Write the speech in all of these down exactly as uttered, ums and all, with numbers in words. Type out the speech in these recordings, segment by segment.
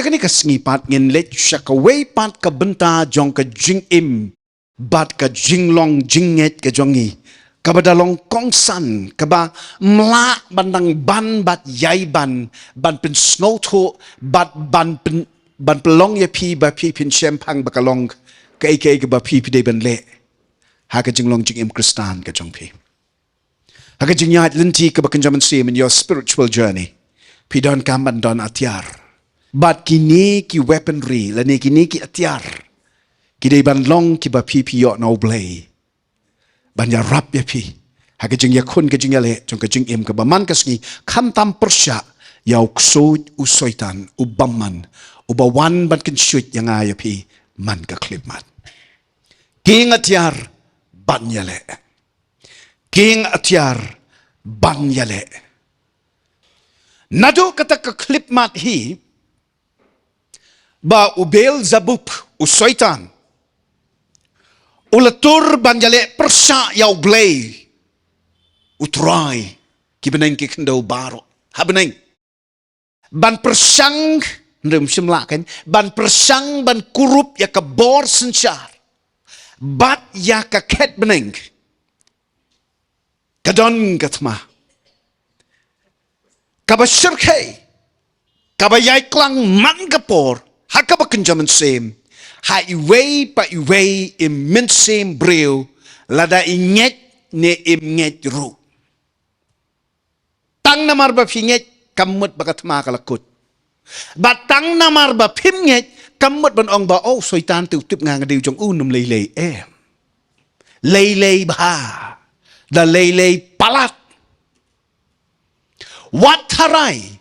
Kane ka sngi pat ngin leit sha kawei pat ka bynta jong ka jingim bad ka jinglong jingngeit ka jong ngi, kaba da long kongsan, kaba ym lah ban dang ban bad ïai ban, ban pynsngewthuh bad ban pyn, ban pynlong ïa phi ba phi phin shemphang ba ka long kaei kaei kaba phi phi dei ban leh ha ka jinglong jingim Khristan ka jong phi. Ha ka jingïaid lynti kaba kynja mynsiem, in your spiritual journey, phi donkam ban don atiar. Bad kine ki weaponry lane kine ki atiar ki dei ban long kiba phi phi ïoh na U Blei ban ïarap ïa phi ha ka jingïakhun ka jingïaleh jong ka jingim kaba man ka sngi, khamtam pyrshah ïa u ksuid u Soitan u bymman, uba wan ban kynshuid ïa nga ïa phi man ka khyllipmat. Kieng atiar ban ïaleh. Kieng atiar ban ïaleh. Naduh kata ka khyllipmat hi, ba u Beelzebub, u Soitan, u la tur ban ïaleh pyrshah ïa U Blei U Trai, ki bneng ki khyndew baroh ha bneng. Ban pyrshang, hynrei ym shym lah kan, ban pyrshang ban kurup ïa ka bor synshar bad ïa ka khet bneng, ka don ka thma kaba shyrkhei, kaba ïai klang man ka por ha kaba kynja mynsiem ha iwei pa iwei i mynsiem briew, lada i ngeit ne im ngeit ruh. Tang namar ba phi ngeit kam mut ba ka thma ka la kut. Bad tang namar ba phim ngeit kam mut ban ong ba, oh, Soitan te u tip nga nga dei u jong u, nym lei lei em. Lei lei bha. Da lei lei palat. Wat tharai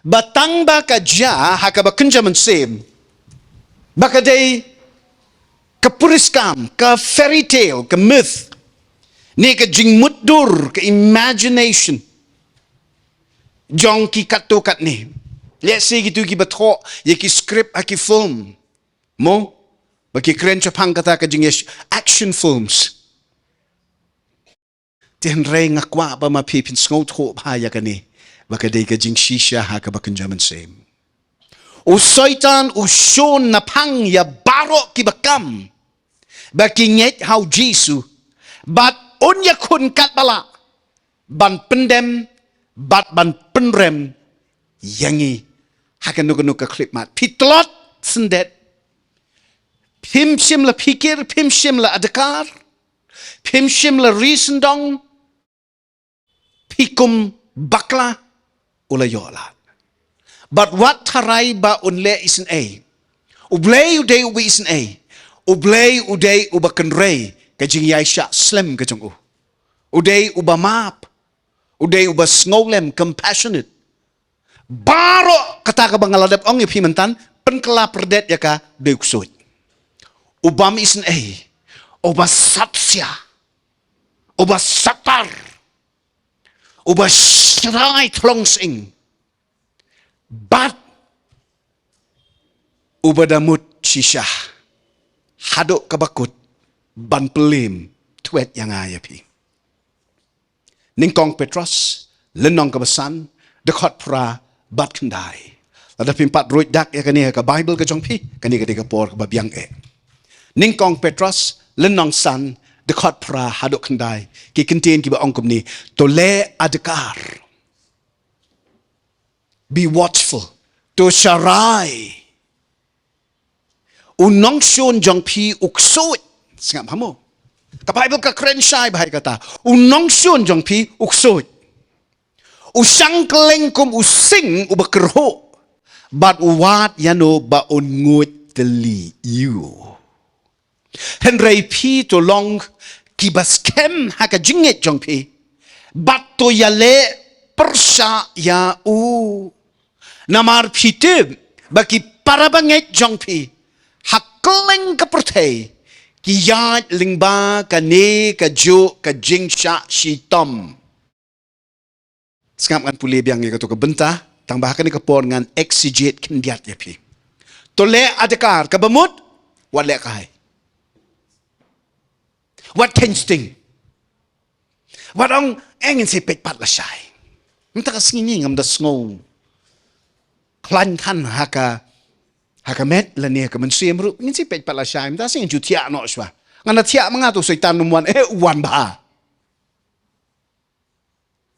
ba tang ba ka jia ha kaba kynja mynsiem, ba ka dei ka puriskam, ka fairy tale, ka myth, ne ka jingmutdur, ka imagination jong ki katto katne. Lehse kito kiba thoh ïa ki script ha ki film, mo, ba ki kren shaphang kata ka jingïa action films. Te hynrei nga kwah ba ma phi phin sngewthuh bha ïa kane, ba ka dei ka jingshisha ha kaba kynja mynsiem. U Soitan u shun naphang ïa baroh kiba kam ba ki ngeit ha U Jisu, bad un ïakhun katba lah ban pyndem bad ban pynrem ïa ngi ha kano kano ka khyllipmat. Phi tlot syndet, phim shym la phikir, phim shym la adkar, phim shym la ri syndong, phi kum bakla, u la ïoh lad. Bad wat tharai ba un leh isynei, U Blei u dei uba isynei. U Blei u dei uba kynrei ka jingïaishah slem ka jong u. U dei uba map. U dei uba sngewlem, compassionate. Baroh kata kaba nga la dep ong ïa phi myntan, pynkylla pyrdet ïa ka, dei u ksuid. U bym isynei, uba satsia, uba satar, uba shrai thlong sying, bad uba da mut shisha haduh kaba kut ban pynlem thwet ïa nga ïa phi. Nyngkong Petros, lynnong kaba san, dkhot phra bad khyndai. Lada phim pat ruh dak ïa kane ha ka Baibl ka jong phi, kane ka dei ka por kaba biang eh. Nyngkong Petros, lynnong san, dkhot phra haduh khyndai. Ki kyntien kiba ong kumne, to leh adkar. Be watchful. To sharai. U nongshun jong phi u ksuid. Sngap ha mo. Ka Baibl ka kren shai bha ïa kata. U nongshun jong phi u ksuid. U shang kylleng kum u sing uba kyrhuh. Bad u wad ïano ba un nguid tylli ïa u. Hynrei phi to long kiba skhem ha ka jingngeit jong phi, bad to ïaleh pyrshah ïa u. Namar phi tip ba ki para bangeit jong phi ha kylleng ka pyrthei ki ïaid lyngba kane kajuh ka jingshah shitom. Sngap, ngan pule biang ïa kato ka bynta, tang ba ha kane ka por ngan exegete khyndiat ïa phi. To leh adkar, kaba mut, wat lehkai. Wat kheiñ sting. Wat ong, eh, ngin sa peit pat lashai. Mynta ka sngi ngam da sngew khlaiñ than ha ka Ha ka met lane ha ka mynsiem ruh, ngin sa peit pat lashai mynta, sa ngin ju thiah noh shuwa. Ngan da thiah ma nga, to Soitan um wan, eh, u wan bha.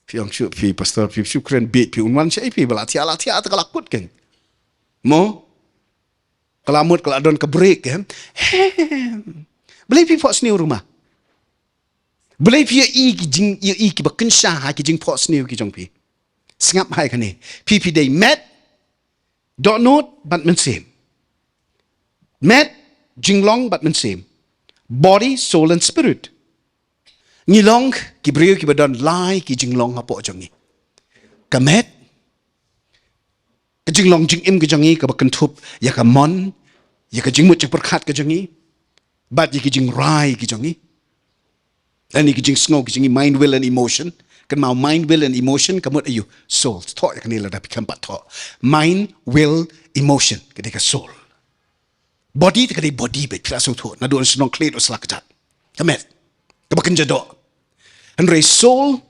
Phi ong shuh phi, pastor, phi shu kren bieit, phi un wan shaei phi, ba la thiah, la thiah, te ka la kut keiñ. Mo? Ka la mut, ka la don ka break, eh? Hem. Balei phi phohsniew ruh ma? Balei phi ïohi ki jing, ïohi kiba kynsha ha ki jingphohsniew ki jong phi? Sngap ha kane. Phi phi dei met, dohnud bad mynsiem. Met, jinglong bad mynsiem. Body, soul and spirit. Ngi long ki briew kiba don lai ki jinglong hapoh jong ngi. Ka met, ka jinglong jingim ka jong ngi kaba kynthup ïa ka mon, ïa ka jingmut jingpyrkhat ka jong ngi, bad ïa ki jingrai ki jong ngi. Lane ki jingsngew ki jong ngi, mind, will and emotion. Kynmaw, mind, will and emotion ka mut aïu? Soul. Thoh ïa kane lada phi khlem pat thoh. Mind, will, emotion. Ka dei ka soul. Body te ka dei body beit, phi la sngewthuh. Naduh shnong Khlieh haduh Slakjat. Ka met. Kaba kynja doh. Hynrei soul,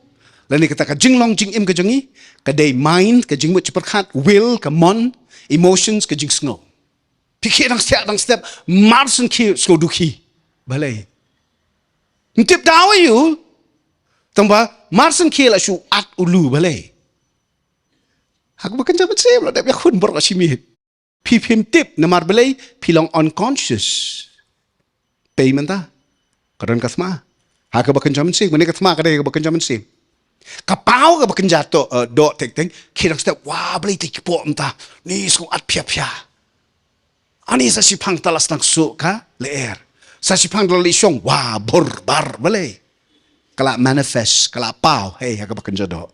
lane kata ka jinglong jingim ka jong ngi, ka dei mind, ka jingmut jingpyrkhat, will, ka mon, emotions, ka jingsngew. Phi khie dang step, dang step, mar shen khie sngew dukhi. Balei? Ym tip daw aïu. Tang ba mar shen khie la shu at u lu, balei? Ha kaba kynja mynsiem, la dep ïakhun baroh shi miet. Phi phim tip namar balei? Phi long unconscious. Peit mynta. Ka don ka thma ha kaba kynja mynsiem. Mynne ka thma ka dei ha kaba kynja mynsiem. Ka paw kaba kynja to, eh, doh teng teng. Khie dang step, wa, balei te ki pok mynta? Ni sngew at phia phia. Ani sa shiphang te la sdang suk ka lyer. Sa shiphang te la leit shong, wa, bur bar, balei? Ka la manifest, ka la paw, hei, ha kaba kynja doh.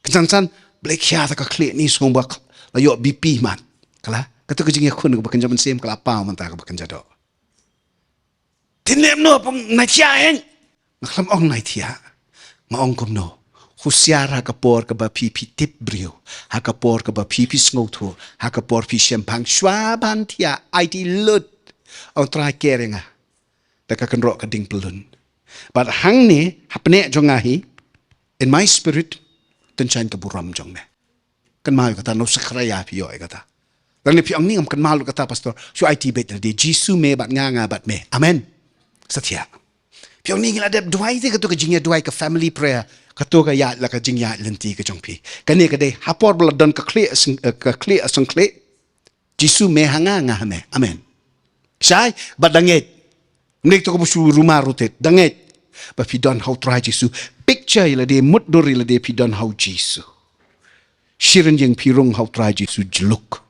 Kynsan san, balei khia te ka khlieh ni, sngew ba la ïoh B P mat. Ka la, kato ka jingïakhun kaba kynja mynsiem ka la paw mynta kaba kynja doh. Te lem noh pang nai thiah eng. Nga khlem ong nai thiah. Nga ong kumno? Husiar ha ka por kaba phi phi tip briew, ha ka por kaba phi phi sngewthuh, ha ka por phi shemphang, shuwa ban thiah, aiti lut. Ong Trai, ker ïa nga da ka kynroh ka ding pyllun. Bad hangne, hapdeng jong nga hi, in my spirit, tynshaiñ ka burom jong me. Kynmaw ïa kata, na u Sakharaïa phi ïoh ïa kata. Lane phi ong, ni ngam kynmaw lut kata, pastor. Shu aiti beit lade, Jisu me bad nga, nga bad me. Amen. Sa thiah. Phi ong, ni ngi la dep duwai te, kato ka jingïaduwai ka family prayer. Kato ka ïaid la ka jingïaid lynti ka jong phi. Kane ka dei ha por ba la don ka khlieh seng-, eh, ka khlieh seng khlieh. Jisu me ha nga, nga ha me. Amen. Shai, bad da ngeit. Mynne to kaba shu ruma rutet, da ngeit ba phi don ha u Trai Jisu. Picture ïa lade, mutdur ïa lade phi don ha u Jisu. Shi rynïeng phi rung ha u Trai Jisu jluk.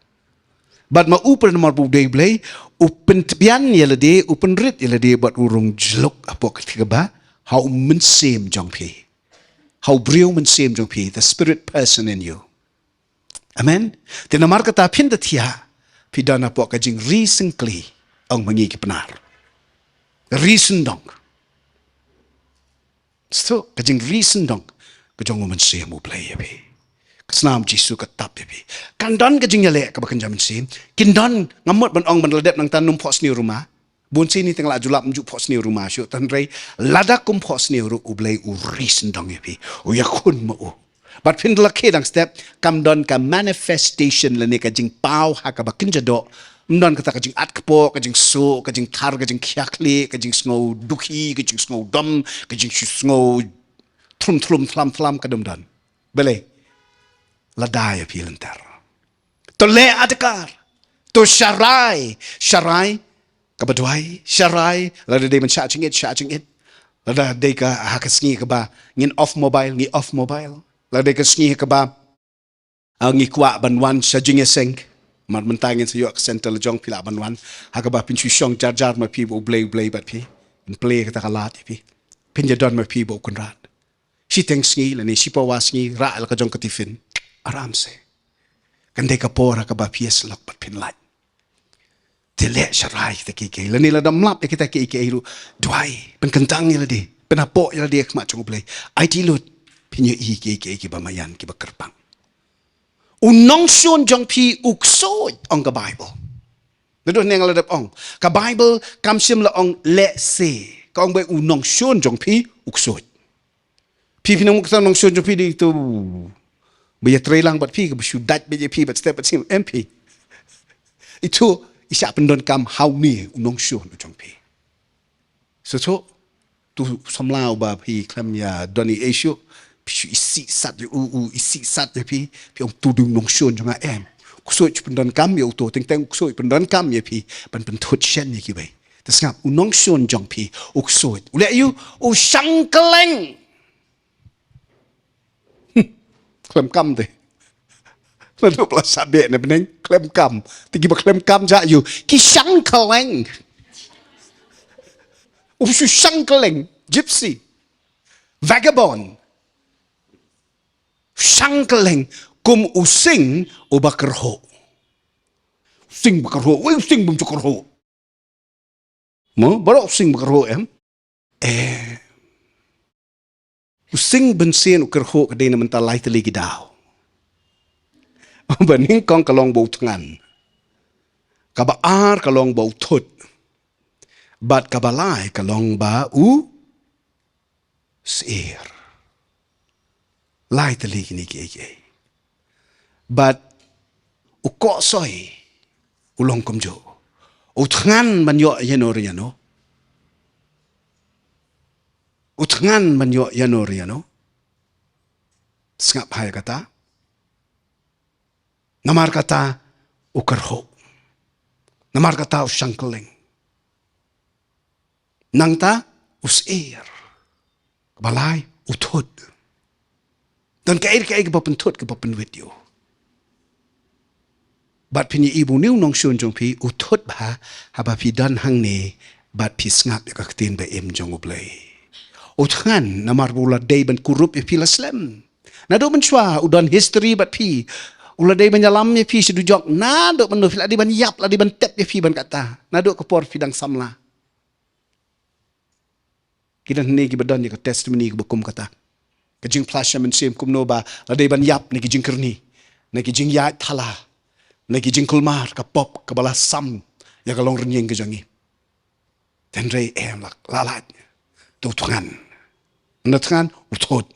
Bad ma u pynmar ba u dei Blei, u pyntbian ïa lade, u pynrit ïa lade bad u rung jluk hapoh ka kti kaba ha u mynsiem jong phi. Ha u briew mynsiem jong phi, the spirit person in you. Amen. Te namar kata phin da thiah, phi don hapoh ka jingri syngkli, ong ma ngi ki Pnar. Ri syndong. Sto, ka jingri syndong ka jong u Mynsiem U Blei ïa phi. Ka snam Jisu ka tap ïa phi. Kan don ka jingïaleh kaba kynja mynsiem. Kin don, ngam mut ban ong ban la dep nangta nym phohsniew ruh ma. Bun sien te nga la ju lap ym ju phohsniew ruh ma shuh, hynrei lada kum phohsniew ruh U Blei u ri syndong ïa phi. U ïakhun ma u. Bad phin da la khie dang step, kam don ka manifestation lane ka jingpaw ha kaba kynja doh. Ym don kata ka jingat kpoh, ka jingsuk, ka jingthar, ka jingkhia khlieh, ka jingsngew dukhi, ka jingsngew dom, ka jingsngew thlum thlum thlam thlam, kam don. Balei? Lada ïa phi lynter. To leh adkar. To sharai. Sharai kaba duwai, sharai, lada dei ban shah jingit, shah jingit. Lada dei ka ha ka sngi kaba ngin off mobile, ngi off mobile. Lada dei ka sngi kaba, ah, ngi kwah ban wan sha jingïaseng. Mar mynta ngin sa ïoh ka center la jong, phi lah ban wan. Ha kaba phin shu shong jar jar ma phi ba U Blei, U Blei bad phi. Phin plie kata ka lad ïa phi. Phin ïadon ma phi bad U Kynrad. Shiteng sngi lane shipawa sngi, rah la ka jong ka tiffin. Aram se. Kan dei ka por ha kaba phi ïasyllok bad phin lait. Te leh sharai kita kiei kiei. Lane lada ym lap ïa kita kiei kiei ruh, duwai, pynkyntang ïa lade, pynhapoh ïa lade ha khmat jong U Blei. Aiti lut, phin ïohi kiei kiei kiba maïan, kiba kyrpang. U nongshun jong phi u ksuid, ong ka Baibl. Naduh hangne nga la dep ong, ka Baibl kam shym la ong leh se. Ka ong ba u nongshun jong phi u ksuid. Phi, phi nang mut kata u nongshun jong phi dei uto ba ïatrei lang bad phi, kaba shu dait beit ïa phi bad step bad sien, em phi? Ito, i shah pyndonkam ha une u nongshun u jong phi. Sngewthuh, uto u samla uba phi khlem ïa don ei ei shuh, phi shu isih sat ïa u, u isih sat ïa phi, phi ong uto u dei u nongshun jong nga, em. U ksuid u pyndonkam ïa uto, teng teng u ksuid u pyndonkam ïa phi ban pynthut shen ïa kiwei. Te sngap, u nongshun jong phi, u ksuid u leh ïa u, u shang kylleng. Khlem kam te. Naduh ba la shah beh na bneng, khlem kam. Te kiba khlem kam, jia ïa u, ki shang kylleng. U shu shang kylleng, gypsy, vagabond. Shang kylleng kum u sing uba kyrhuh. U sing ba kyrhuh, wei, u sing bym ju kyrhuh. Mo, baroh u sing ba kyrhuh, em? Eh. U sing bynsin u kyrhuh ka dei na mynta lai tylli ki daw. Ba nyngkong ka long ba u thngan. Kaba ar ka long ba u thut. Bad kaba lai ka long ba u syier. Lai tylli kine kiei kiei. Bad u koksoi u long kumjuh. U thngan ban ïoh ïano re ïano. U thngan ban ïoh ïano re ïano. Sngap ha ïa kata. Namar kata u kyrhuh. Namar kata u shang kylleng. Nangta u syier. Kaba lai u thut. Don kaei kaei kaba pynthut kaba pynwit ïa u. Bad phin ïohi ba une u nongshun jong phi u thut bha haba phi don hangne bad phi sngap ïa ka ktien ba im jong U Blei. U thngan namar ba u la dei ban kurup ïa phi la slem. Naduh mynshuwa u don history bad phi. U la dei ban ïalam ïa phi sha dujok naduh mynno, phi la dei ban ïap, la dei ban tep ïa phi ban kata. Naduh ka por phi dang samla. Ki don hangne kiba don ïa ka testimony kaba kum kata. Ka jingphla sha mynsiem kumno ba la dei ban ïap na ki jingkyrni, na ki jingïaid thala, na ki jingkulmar, ka pop kaba la sam ïa ka longrynïeng ka jong ngi. Hynrei em, la, la lait. Te u thngan. Mynta thngan u thut.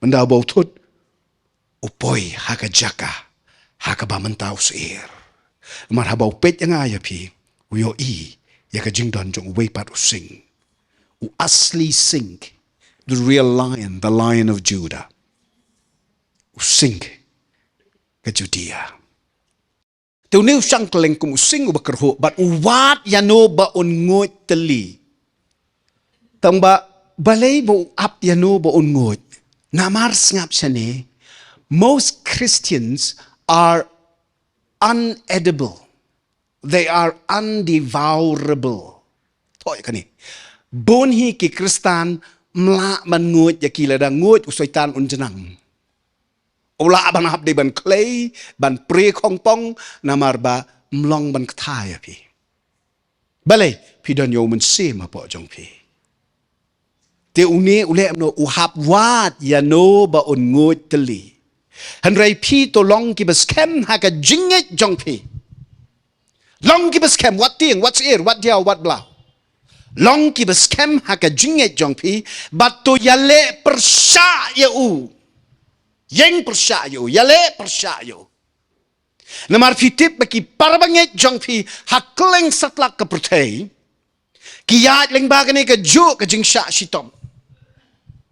Mynta ba u thut u poi ha ka jaka ha kaba mynta u syier. Namar haba u peit ïa nga ïa phi, u ïohi ïa ka jingdon jong uwei pat u sing. U asli sing. The real lion, the lion of Judah. U sing ka Judea. Te une u shang kylleng kum u sing uba kyrhuh bad u wad ïano ba un nguid tylli. Tang ba balei ba u ap ïano ba un nguid? Namar sngap shane, most Christians are unedible. They are undevourable. Thoh ïa kane. Bun hi ki Khristan ym lah ban nguid ïa ki, lada nguid u Soitan un jnang. U lah ban hap dei ban khlei, ban prie khongpong, namar ba ym long ban kthai ïa phi. Balei, phi don ïa u Mynsiem hapoh jong phi. Te une u leh kumno, u hap wad ïano ba un nguid tylli. Hynrei phi to long kiba skhem ha ka jingngeit jong phi. Long kiba skhem, wat tieng, wat syier, wat diaw, wat blaw. Long kiba skhem ha ka jingngeit jong phi, bad to ïaleh pyrshah ïa u. Ïeng pyrshah ïa u, ïaleh pyrshah ïa u. Namar phi tip ba ki para bangeit jong phi ha kylleng satlak ka pyrthei ki ïaid lyngba kane kajuh ka jingshah shitom.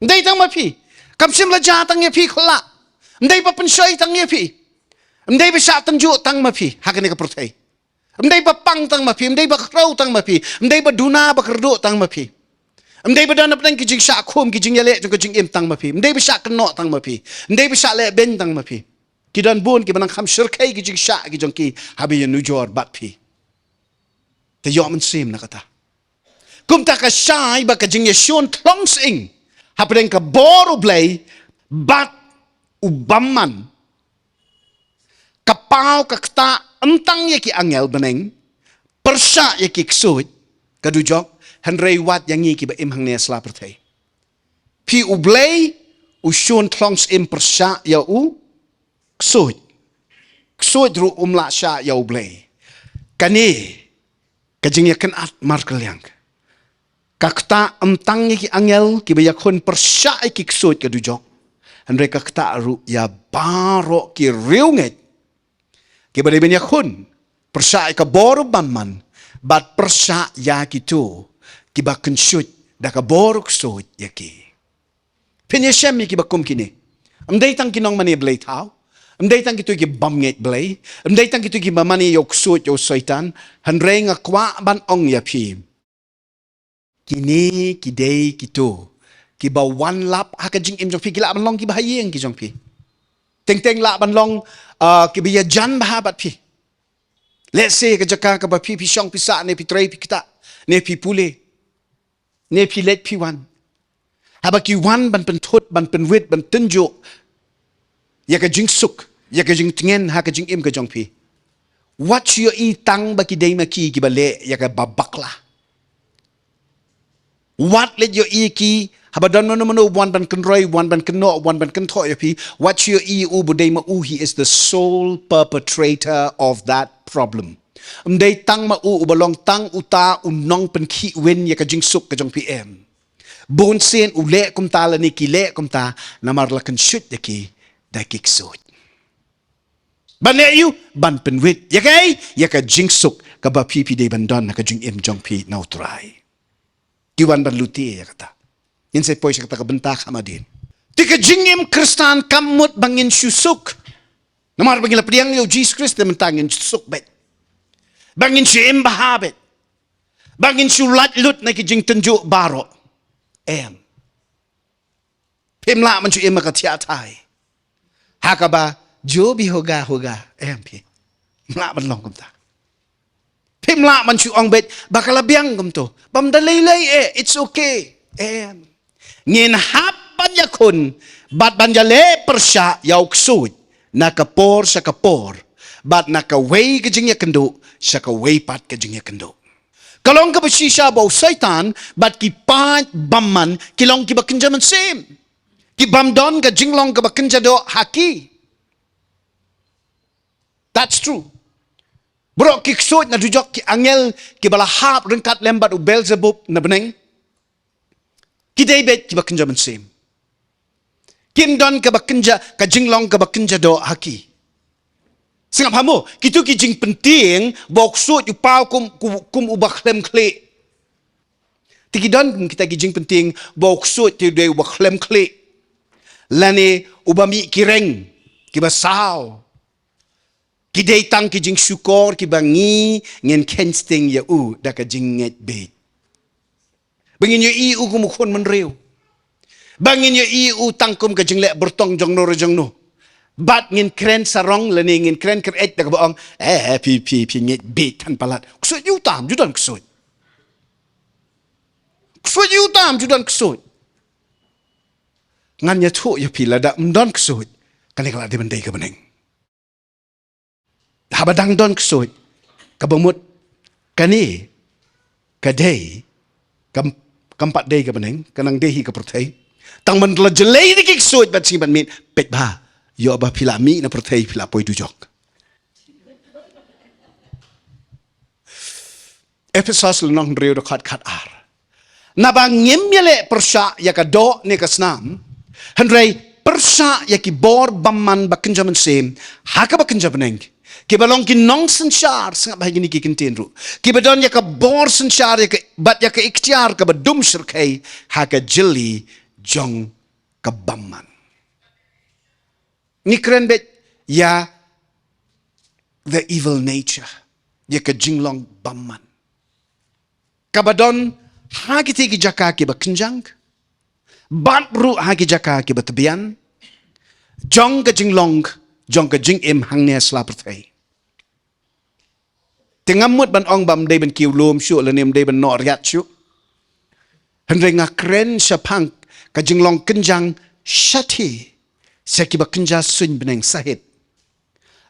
Ym dei tang ma phi. Kam shym la jia tang ïa phi khlem. Ym dei ba pynshoi tang ïa phi. Ym dei ba shah tynjuh tang ma phi ha kane ka pyrthei. Ym dei ba pang tang ma phi, ym dei ba khrew tang ma phi, ym dei ba duna ba kyrduh tang ma phi. Ym dei ba don hapdeng ki jingshah khum, ki jingïaleh jong ka jingim tang ma phi. Ym dei ba shah kynnoh tang ma phi. Ym dei ba shah leh beiñ tang ma phi. Ki don bun kiba nang kham shyrkhei ki jingshah ki jong ki haba ïanujor bad phi. Te ïoh mynsiem na kata. Kumta ka shai ba ka jingïashun thlong sying hapdeng ka bor U Blei bad u bymman. Ka paw ka ktah ym tang ïa ki angel bneng, pyrshah ïa ki ksuid ka dujok, hynrei wat ïa ngi kiba im hangne ha sla pyrthei. Phi, U Blei u shun thlong syiem pyrshah ïa u ksuid. Ksuid ruh um lah shah ïa U Blei. Kane ka jingïakynad markylliang. Ka ktah ym tang ïa ki angel kiba ïakhun pyrshah ïa ki ksuid ka dujok, hynrei ka ktah ruh ïa baroh ki riewngeit kiba dei ban ïakhun Pyrshah ïa ka bor u bymman, bad pyrshah ïa kito kiba kynshuid da ka bor u ksuid ïa ki. Phin ïashem ïa kiba kum kine. Ym dei tang ki nongmane blei thaw. Ym dei tang kito ki bym ngeit blei. Ym dei tang kito kiba mane ïa u ksuid ïa u soitan. Hynrei nga kwah ban ong ïa phi, kine ki dei kito kiba wan lap ha ka jingim jong phi, ki lah ban long kiba ha ïing ki jong phi. Teng teng lah ban long, ah, kiba ïajan bha bad phi. Let's say ka jaka kaba phi, phi shong phi sah, ne phi trei phi ktah, ne phi pule, ne phi leit phi wan. Haba ki wan ban pynthut, ban pynwit, ban tynjuh ïa ka jingsuk, ïa ka jingtngen ha ka jingim ka jong phi, wat shu ïohi tang ba ki dei ma ki kiba leh ïa kaba bakla. Wat leit ïohi ki, haba don mano mano wan ban kynroi, wan ban kynnoh, wan ban kynthoh ïa phi, wat shu ïohi u ba dei ma u, he is the sole perpetrator of that problem. Ym dei tang ma u, uba long tang uta u nongpynkhih win ïa ka jingsuk ka jong phi, em. Bun sien u leh kumta lane ki leh kumta, namar la kynshuid ïa ki da ki ksuid. Ban leh aïu? Ban pynwit ïa kaei? Ïa ka jingsuk kaba phi, phi dei ban don ha ka jingim jong phi na u Trai. Ki wan ban lute ïa kata. Ngin sa poi sha kata ka bynta kham hadien. Te ka jingim Khristan kam mut ba ngin shu suk. Namar ba ngi la pdiang ïa u Jisu Khrist, te mynta ngin shu suk beit. Ba ngin shu im bha beit. Ba ngin shu lait lut na ki jingtynjuh baroh. Em. Phim lah ban shu im ha ka thiah thai ha kaba jo bhi hoga hoga, em phi. Phim lah ban long kumta. Phim lah ban shu ong beit ba ka la biang kumto. Bym da lei lei eh, it's okay. Em. Ngin hap ban ïakhun bad ban ïaleh pyrshah ïa u ksuid na ka por sha ka por, bad na kawei ka jingïakynduh sha kawei pat ka jingïakynduh. Ka long kaba shisha ba u Soitan bad ki paid bymman ki long kiba kynja mynsiem. Ki bym don ka jinglong kaba kynja doh ha ki. That's true. Baroh ki ksuid na dujok, ki angel kiba la hap ryngkat lem bad u Beelzebub na bneng, ki dei beit kiba kynja mynsiem. Kim don kaba kynja, ka jinglong kaba kynja doh ha ki. Sngap ha mo, kito ki jingpyntieng ba u ksuid u paw kum, kum, kum uba khlem khlieh. Te ki don kita ki jingpyntieng ba u ksuid te u dei uba khlem khlieh, lane uba mih ki reng kiba saw. Ki dei tang ki jingshukor kiba ngi, ngin kheiñ sting ïa u da ka jingngeit bieit. Ba ngin ïohi u kum u khun mynriew. Ba ngin ïohi u tang kum ka jingleh byrtong jongno re jongno. Bad ngin kren sarong lane ngin kren kyreit da kaba ong, eh, eh, phi, phi, phi ngeit bieit than palat. Ksuid ïa u tam, ju don ksuid. Ksuid ïa u tam, ju don ksuid. Ngan ïathuh ïa phi, lada ym don ksuid, kane ka la dei ban dei ka bneng. Haba dang don ksuid, kaba mut kane ka dei, kam, kam pat dei ka bneng, ka nang dei hi ka pyrthei. Tang ban la jlei da ki ksuid bad sngi bad miet, peit bha. Ïoh ba phi la mih na pyrthei, phi la poi dujok. Ephesos lynnong hynriew dkhot khat ar. Naba ngim ïaleh pyrshah ïa ka doh ne ka snam, hynrei pyrshah ïa ki bor bymman ba kynja mynsiem ha kaba kynja bneng, kiba long ki nongsynshar, sngap bha ïa kine ki kyntien ruh, kiba don ïa ka bor synshar, ïa ka, bad ïa ka iktiar kaba dum shyrkhei ha ka jylli jong ka bymman. Ngi kren beit ïa the evil nature, ïa ka jinglong bymman, kaba don ha kitei ki jaka kiba kynjang, bad ruh ha ki jaka kiba tbian jong ka jinglong, jong ka jingim hangne ha sla pyrthei. Te ngam mut ban ong ba ym dei ban kiew lum shuh lane ym dei ban noh riat shuh. Hynrei nga kren shaphang ka jinglong kynjang shathie sha kiba kynja suiñ bneng sahit,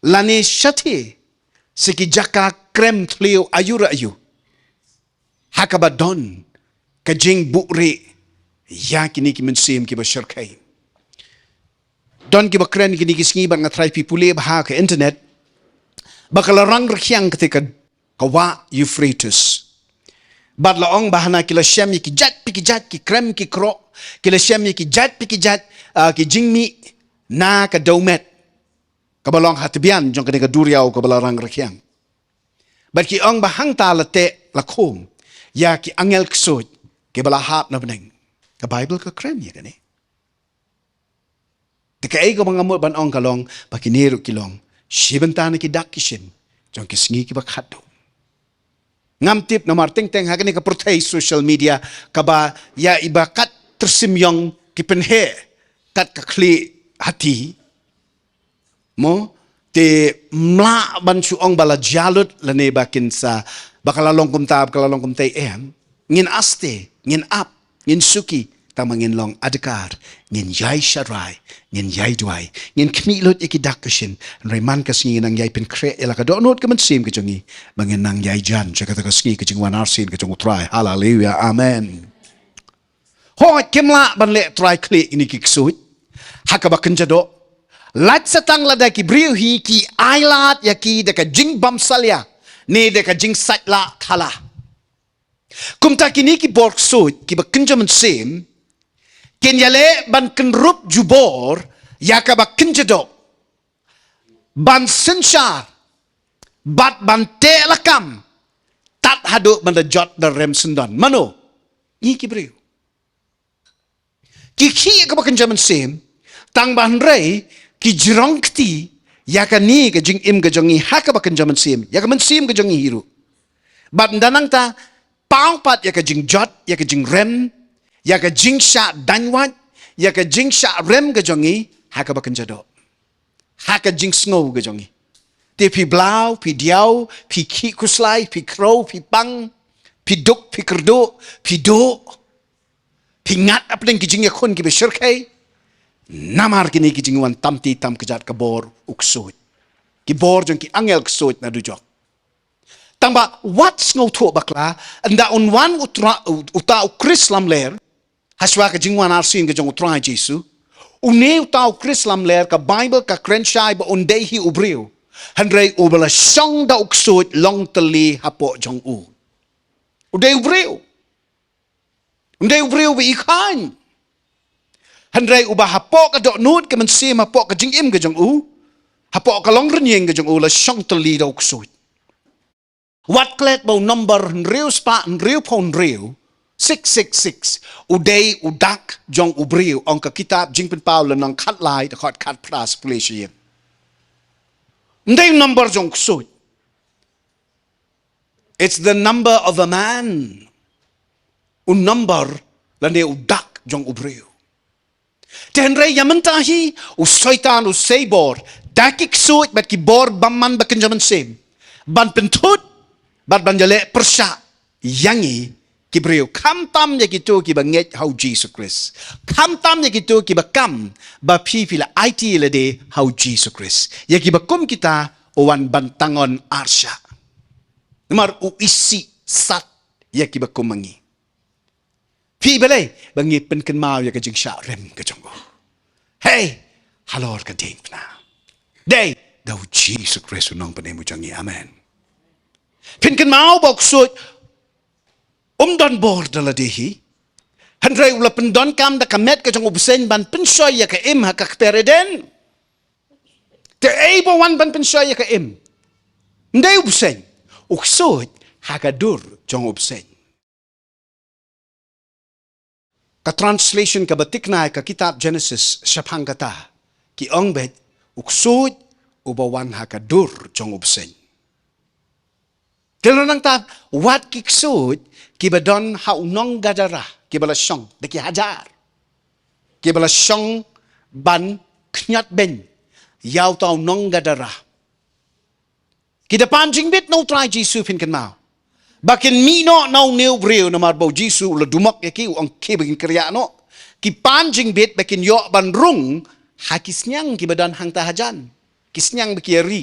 lane shathie sha ki jaka krem thliew aiu re aiu, ha kaba don ka jingbuhrieh ïa kine ki mynsiem kiba shyrkhei. Don kiba kren kine ki sngi bad nga tharai phi pule bha ha ka internet, ba ka la rang rkhiang kata ka, ka wah Euphrates. Bad la ong ba hana ki la shem ïa ki jait pa ki jait ki krem ki kroh, ki la shem ïa ki jait pa ki jait, ah, ki jingmih na ka dewmet kaba long ha tbian jong kane ka duriaw kaba la rang rkhiang. Bad ki ong ba hangta la teh la khum ïa ki angel ksuid kiba la hap na bneng. Ka Baibl ka kren ïa kane. Te kaei kaba nga mut ban ong ka long ba kine ruh ki long shi bynta na ki dak ki shin jong ki sngi kiba khatduh. Ngam tip namar teng teng ha kane ka pyrthei social media kaba ïa iba kat tyrsim ïong ki pynheh kat ka khlieh hati. Mo, te mlah ban shu ong ba la jia lut lane ba kin sa, ba ka la long kumta, ba ka la long kumta, em. Ngin aste, ngin ap, ngin suki, tang ba ngin long adkar, ngin ïai sharai, ngin ïai duwai, ngin khmih lut ïa ki dak ki shin, hynrei man ka sngi ngin nang ïai pynkhreh ïa la ka dohnud ka mynsiem ka jong ngi, ba ngin nang ïai jan sha kata ka sngi ka jingwan arsien ka jong U Trai. Haleluia. Amen. Hooid, kim lah ban leh trai khlieh ïa kine ki ksuid ha kaba kynja doh. Lait sa tang lada ki briew hi ki ailad ïa ki da ka jingbymsalia ne da ka jingsaitlah thala. Kumta kine ki bor ksuid kiba kynja mynsiem kin ïaleh ban kynrup jubor ïa kaba kynja doh, ban synshar bad ban teh lakam tad haduh ban da jot da rem syndon. Mano? Ngi ki briew. Ki khih ïa kaba kynja mynsiem, tang ba hynrei ki jrong kti ïa kane ka jingim ka jong ngi ha kaba kynja mynsiem, ïa ka mynsiem ka jong ngi hi ruh. Bad ynda nangta paw pat ïa ka jingjot, ïa ka jingrem, ïa ka jingshah daiñ wait, ïa ka jingshah rem ka jong ngi ha kaba kynja doh, ha ka jingsngew ka jong ngi. Te phi blaw, phi diaw, phi khih khuslai, phi khrew, phi pang, phi duk, phi kyrduh, phi duh, phi ngat hapdeng ki jingïakhun kiba shyrkhei. Namar kine ki jingwan tam ti tam kjat ka bor u ksuid, ki bor jong ki angel ksuid na dujok. Tang ba wat sngewthuh bakla, ynda un wan u Tra-, u-, uta u Khrist lamler, hashwa ka jingwan arsien ka jong U Trai Jisu, une uta u Khrist lamler ka Baibl ka kren shai ba un dei hi u briew. Hynrei uba la shong da u ksuid long tylli hapoh jong u. U dei u briew. Um dei u briew uba i khaiñ. Hynrei uba hapoh ka dohnud ka mynsiem, hapoh ka jingim ka jong u, hapoh ka longrynïeng ka jong u la shong tylli da u ksuid. Wat klet ba u nombor hynriew spah hynriew phew hynriew, six six six, u dei u dak jong u briew, ong ka kitab Jingpynpaw lynnong khatlai dkhot khatphra, sa pule sha ïing. Um dei u nombor jong u ksuid. It's the number of a man. U nombor lane u dak jong u briew. Te hynrei ïa mynta hi u Soitan u sei bor da ki ksuid bad ki bor bymman ba kynja mynsiem ban pynthut bad ban ïaleh pyrshah ïa ngi ki briew, khamtam ïa kito kiba ngeit ha u Jisu Khrist, khamtam ïa kito kiba kam ba phi phi la aiti lade ha u Jisu Khrist. Ïa kiba kum kita u wan ban tangon arshah. Namar u isih sat ïa kiba kum ma ngi. Phi balei? Ba ngi pynkynmaw ïa ka jingshah rem ka jong u. Hei, halor ka diengphna. Dei da u Jisu Khrist u nongpynim u jong ngi. Amen. Pynkynmaw ba u ksuid um don bor da lade hi. Hynrei u la pyndonkam da ka met ka jong u bseiñ ban pynshoi ïa ka im ha ka kper Eden. Te ei ba wan ban pynshoi ïa ka im? Ym dei u bseiñ, u ksuid ha ka dur jong u bseiñ. Ka translation kaba thikna ïa ka kitab Genesis shaphang kata ki ong beit u ksuid uba wan ha ka dur jong u bseiñ. Te nangta wat ki ksuid kiba don ha u nong Gadara, kiba la shong da ki hajar, kiba la shong ban khñiot beiñ ïa uta u nong Gadara. Ki da pan jingbit na u Trai Jisu, phin kynmaw, ba kin mih noh na une u briew, namar ba u Jisu u la dumok ïa ki, u ong kiba kin kyrïah noh. Ki pan jingbit ba kin ïoh ban rung ha ki sniang kiba don hangta hajan, ki sniang ba ki ri.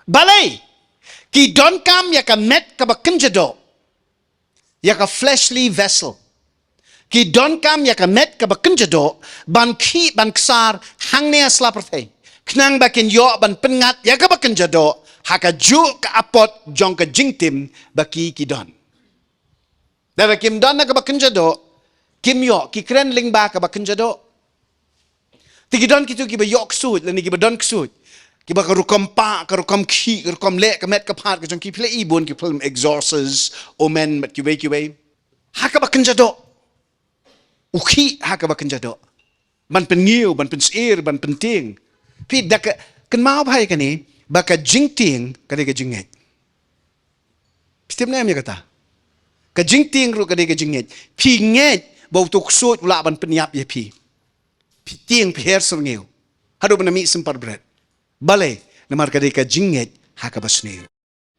Balei? Ki donkam ïa ka met kaba kynja doh, ïa ka fleshly vessel. Ki donkam ïa ka met kaba kynja doh ban khih ban ksar hangne ha sla pyrthei, khnang ba kin ïoh ban pynngat ïa kaba kynja doh ha kajuh ka apot jong ka jingtim ba ki ki don. Lada kim don na kaba kynja doh, kim ïoh, ki kren lyngba kaba kynja doh. Te ki don kito kiba ïoh ksuid lane kiba don ksuid, Kiba ka rukom pah, ka rukom khih, ka rukom leh ka met ka phad ka jong ki, phi la i bun ki film Exorcist, Omen, bad kiwei kiwei. Ha kaba kynja doh. U khih ha kaba kynja doh. Ban pynkiew, ban pynsyier, ban pyntieng. Phi da ka, kynmaw bha ïa kane, ba ka jingtieng ka dei ka jingngeit. Phi tip ne em ïa kata? Ka jingtieng ruh ka dei ka jingngeit. Phi ngeit ba uto u ksuid u lah ban pynïap ïa phi. Phi tieng, phi her syrngiew. Haduh ban da mih sympat bret. Balei? Namar ka dei ka jingngeit ha kaba sniew.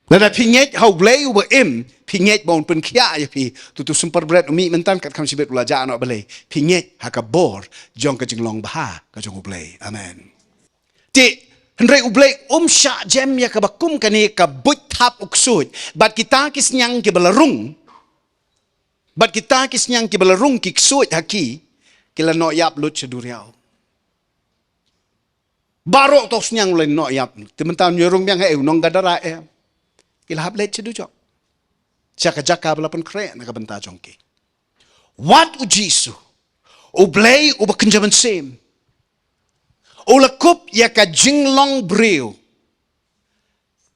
Lada phi ngeit ha U Blei uba im, phi ngeit ba un pynkhiah ïa phi, to uto u sympat bret u mih mynta kat kham shibit u la jah noh balei? Phi ngeit ha ka bor jong ka jinglong bha ka jong U Blei. Amen. Te, hynrei U Blei um shah jem ïa kaba kum kane ka buit thap u ksuid. Bad kita ki sniang kiba la rung. Bad kita ki sniang kiba la rung ki ksuid ha ki, ki la noh ïap lut sha duriaw. Baroh uto u sniang u la noh ïap. Te mynta u ïa rung biang ha ei, u nong Gadara eh. Ki la hap leit sha dujok. Sha ka jaka ba la pynkhreh na ka bynta jong ki. Wat U Jisu, U Blei uba kynja mynsiem, u la kup ïa ka jinglong briew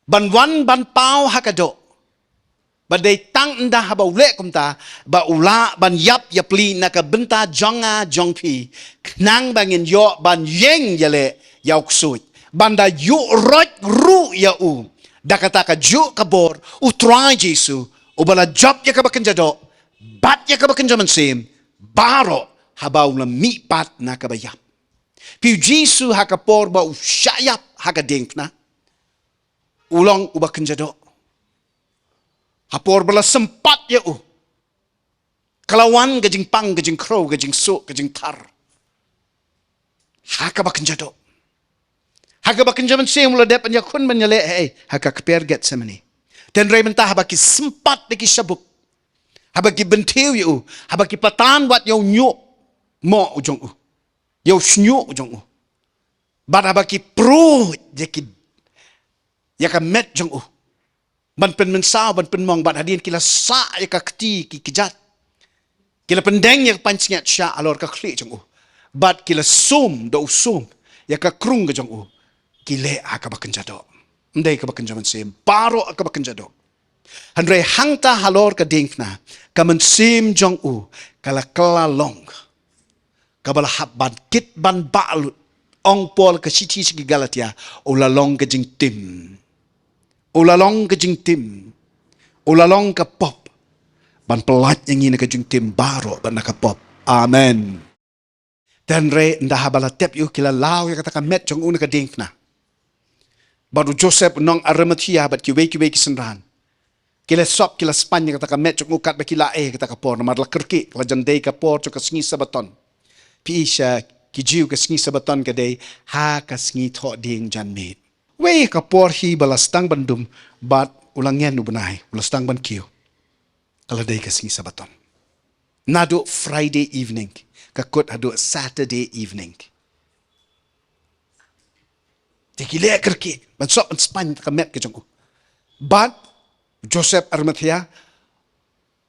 ban wan ban paw ha ka doh. Ba dei tang ynda haba u leh kumta, ba u lah ban ïap ïapli na ka bynta jong nga jong phi, khnang ba ngin ïoh ban ïeng ïaleh ïa u ksuid, ban da ïuh roit ruh ïa u. Da kata ka juh ka bor U Trai Jisu, uba la jop ïa kaba kynja doh bad ïa kaba kynja mynsiem, baroh haba u la mihpat na kaba ïap. Phi, U Jisu ha ka por ba u shah ïap ha ka diengphna, u long uba kynja doh. Ha por ba la sympat ïa u, ka la wan ka jingpang, ka jingkhrew, ka jingsuk, ka jingthar. Ha kaba kynja doh. Ha kaba kynja mynsiem u la dep ban ïakhun ban ïaleh ha ei, ha ka kper Gethsemane. Te hynrei mynta haba ki sympat da ki shabuk, haba ki bynthiew ïa u, haba ki patan wat ïa u ñiuh moh u jong u, ïa u shñiuh u jong u. Bad haba ki pruid ïa ki, ïa ka met jong u, ban pynmynsaw, ban pynmong, bad hadien ki la sah ïa ka kti ki kjat, ki la pyndeng ïa ka pansngiat shah halor ka khlieh jong u, bad ki la sum da u sum ïa ka krung ka jong u, ki leh ha kaba kynja doh. Ym dei kaba kynja mynsiem, baroh ha kaba kynja doh. Hynrei hangta halor ka diengphna, ka mynsiem jong u ka la kylla long, kaba la hap ban kit ban bah lut. Ong Paul ka shithi sha ki Galatia, u la long ka jingtim. U la long ka jingtim. U la long ka pop, ban pyllait ïa ngi na ka jingtim baroh bad na ka pop. Amen. Te hynrei ynda haba la tep ïa u, ki la law ïa kata ka met jong u na ka diengphna. Bad u Joseph u nong Arimathea bad kiwei kiwei ki synran, ki la sop, ki la spaiñ ïa kata ka met jong u katba ki la ei kata ka por, namar la kyrkieh, la jan dei ka por jong ka sngi Sabaton. Phi i sha ki Jiw ka sngi Sabaton ka dei ha ka sngi thohdieng janmiet. Wei ka por hi ba la sdang ban dum, bad u la ngen u bnai, u la sdang ban kiew. Ka la dei ka sngi Sabaton. Naduh Friday evening, ka kut haduh Saturday evening. Te ki leh kyrkieh ban sop ban spaiñ ka met ka jong u. Bad Joseph Arimathea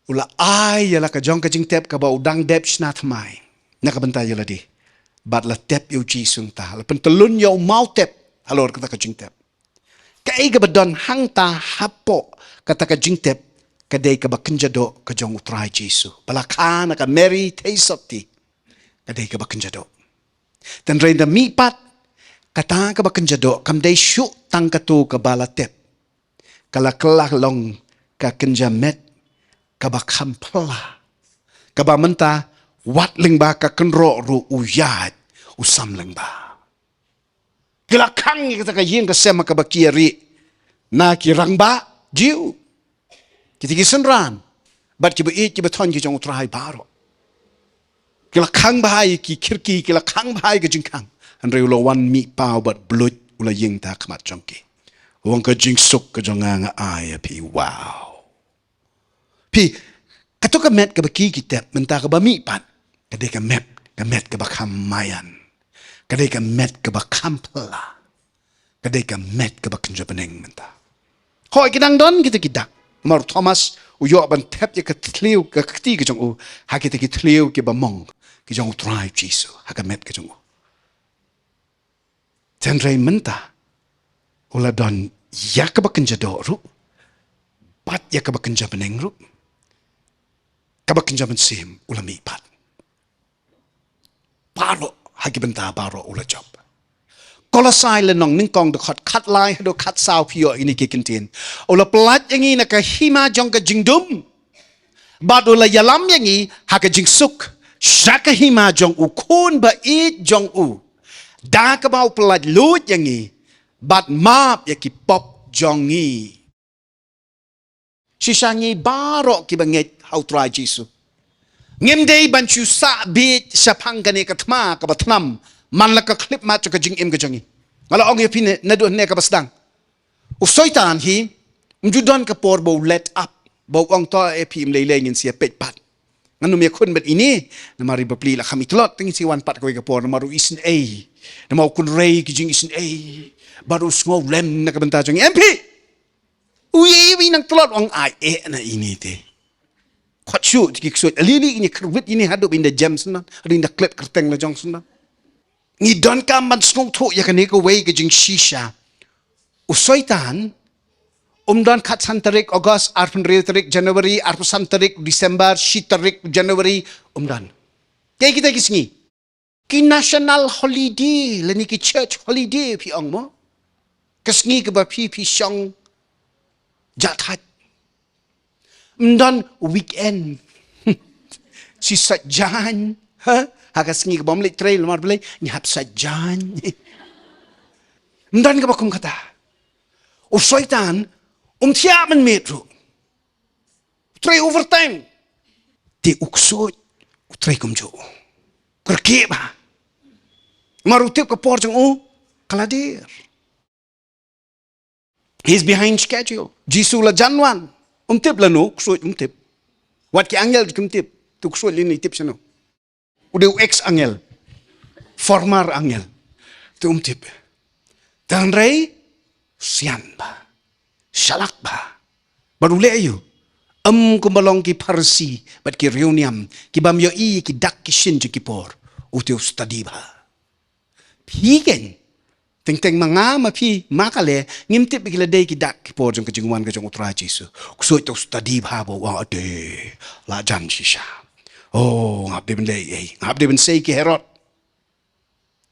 u la ai ïa la ka jong ka jingtep kaba u dang dep shna thymmai na ka bynta ïa lade. Bad la tep ïa u Jisu hangta, la pyntyllun ïa u maw tep halor kata ka jingtep. Kaei kaba don hangta hapoh kata ka jingtep, ka dei kaba kynja doh ka jong u Trai Jisu ba la kha na ka Mary Theisotti. Ka dei kaba kynja doh. Te hynrei ynda mihpat, kata kaba kynja doh kam dei shuh tang kato kaba la tep. Ka la kylla long ka kynja met kaba kham phylla, kaba mynta wat lyngba ka kynroh ruh u ïaid u sam lyngba. Ki la khang ïa kata ka ïing ka sem ha kaba ki ïa rieh na ki rangbah Jiw, kita ki synran bad kiba ïeit kiba thoiñ ki jong u Trai baroh. Ki la khang bha ïa ki khirki, ki la khang bha ïa ka jingkhang. Hynrei u la wan mih paw bad bluit, u la ïeng ha khmat jong ki. U ong, ka jingsuk ka jong nga nga ai ïa phi. Wow. Phi, kato ka met kaba ki ki tep mynta kaba mihpat, ka dei ka met, ka met kaba kham maïan, ka dei ka met kaba kham phylla, ka dei ka met kaba kynja bneng mynta. Hooid, ki dang don kita ki dak. Namar u Thomas u ïoh ban thep ïa ka thliew, ka kti ka jong u ha kita ki thliew kiba mong ki jong u Trai Jisu ha ka met ka jong u. Te hynrei mynta u la don ïa kaba kynja doh ruh, bad ïa kaba kynja bneng ruh, kaba kynja mynsiem u la mih pat. Baroh, ha ki bynta baroh u la jop. Kolosai lynnong nyngkong dkhot khatlai haduh khatsaw phi ïoh ïa kine ki kyntien. U la pyllait ïa ngi na ka hima jong ka jingdum, bad u la ïalam ïa ngi ha ka jingsuk sha ka hima jong u Khun ba ïeit jong u, da kaba u pyllait luid ïa ngi bad map ïa ki pop jong ngi. Shisha ngi baroh kiba ngeit ha u Trai Jisu, ngim dei ban shu sah bieit shaphang kane ka thma kaba thnam man la ka khyllipmat jong ka jingim ka jong ngi. Nga la ong ïa phi ne, naduh ne kaba sdang, u Soitan hi, um ju don ka por ba u let up, ba u ong to e phi, im lei lei ngin sa ïa peit pat. Ngan ym ïakhun bad ine, namar i bapli la kham i tlot, te ngin sa ïa wan pat kawei ka por, namar u isynei, namar u kynrei ki jingisynei, bad u sngewlem na ka bynta jong ngi. Em phi, u ïa i nang tlot, ong ai eh na ine te. Khot shuh te ki ksuid, ali li ine kyrwit ine haduh ba in da jem sngewdon, haduh in da klet kyrteng la jong sngewdon. Ngi donkam ban sngewthuh ïa kane kawei ka jingshisha. U Soitan um don khatsan tarik August, arphew hynriew tarik January, arphew san tarik December, shi tarik January, um don. Kaei kita ki sngi? Ki national holiday lane ki church holiday phi ong mo? Ka sngi kaba phi, phi shong jah thait. Ym don weekend. Shi Saitjaiñ. Ha? Ha ka sngi kaba ym leit trei, lamar Blei ngi hap Saitjaiñ. Ym don kaba kum kata. U Soitan um thiah mynmiet ruh. U trei overtime. Te u ksuid u trei kumjuh. Kyrkieh bha. Namar u tip ka por jong u ka la dier. He's behind schedule. Jisu la jan wan. Um tip lano, u ksuid um tip. Wat ki angel kim tip. Te u ksuid lane i tip shano? U dei u ex angel, former angel. Te um tip. Te hynrei sian bha, shalak bha. Bad u leh aïu? Ym kumba long ki Pharisi bad ki riewniam, ki bym ïohi ki dak ki shin jong ki por. U te u study bha. Phi keiñ, teng teng ma nga ma phi ma kale, ngim tip ba ki la dei ki dak ki por jong ka jingwan ka jong u Trai Jisu. U ksuid te u study bha, ba u ong, ade, la jan shisha. Oh, nga hap dei ban leh ei, nga hap dei ban sei ki Herod.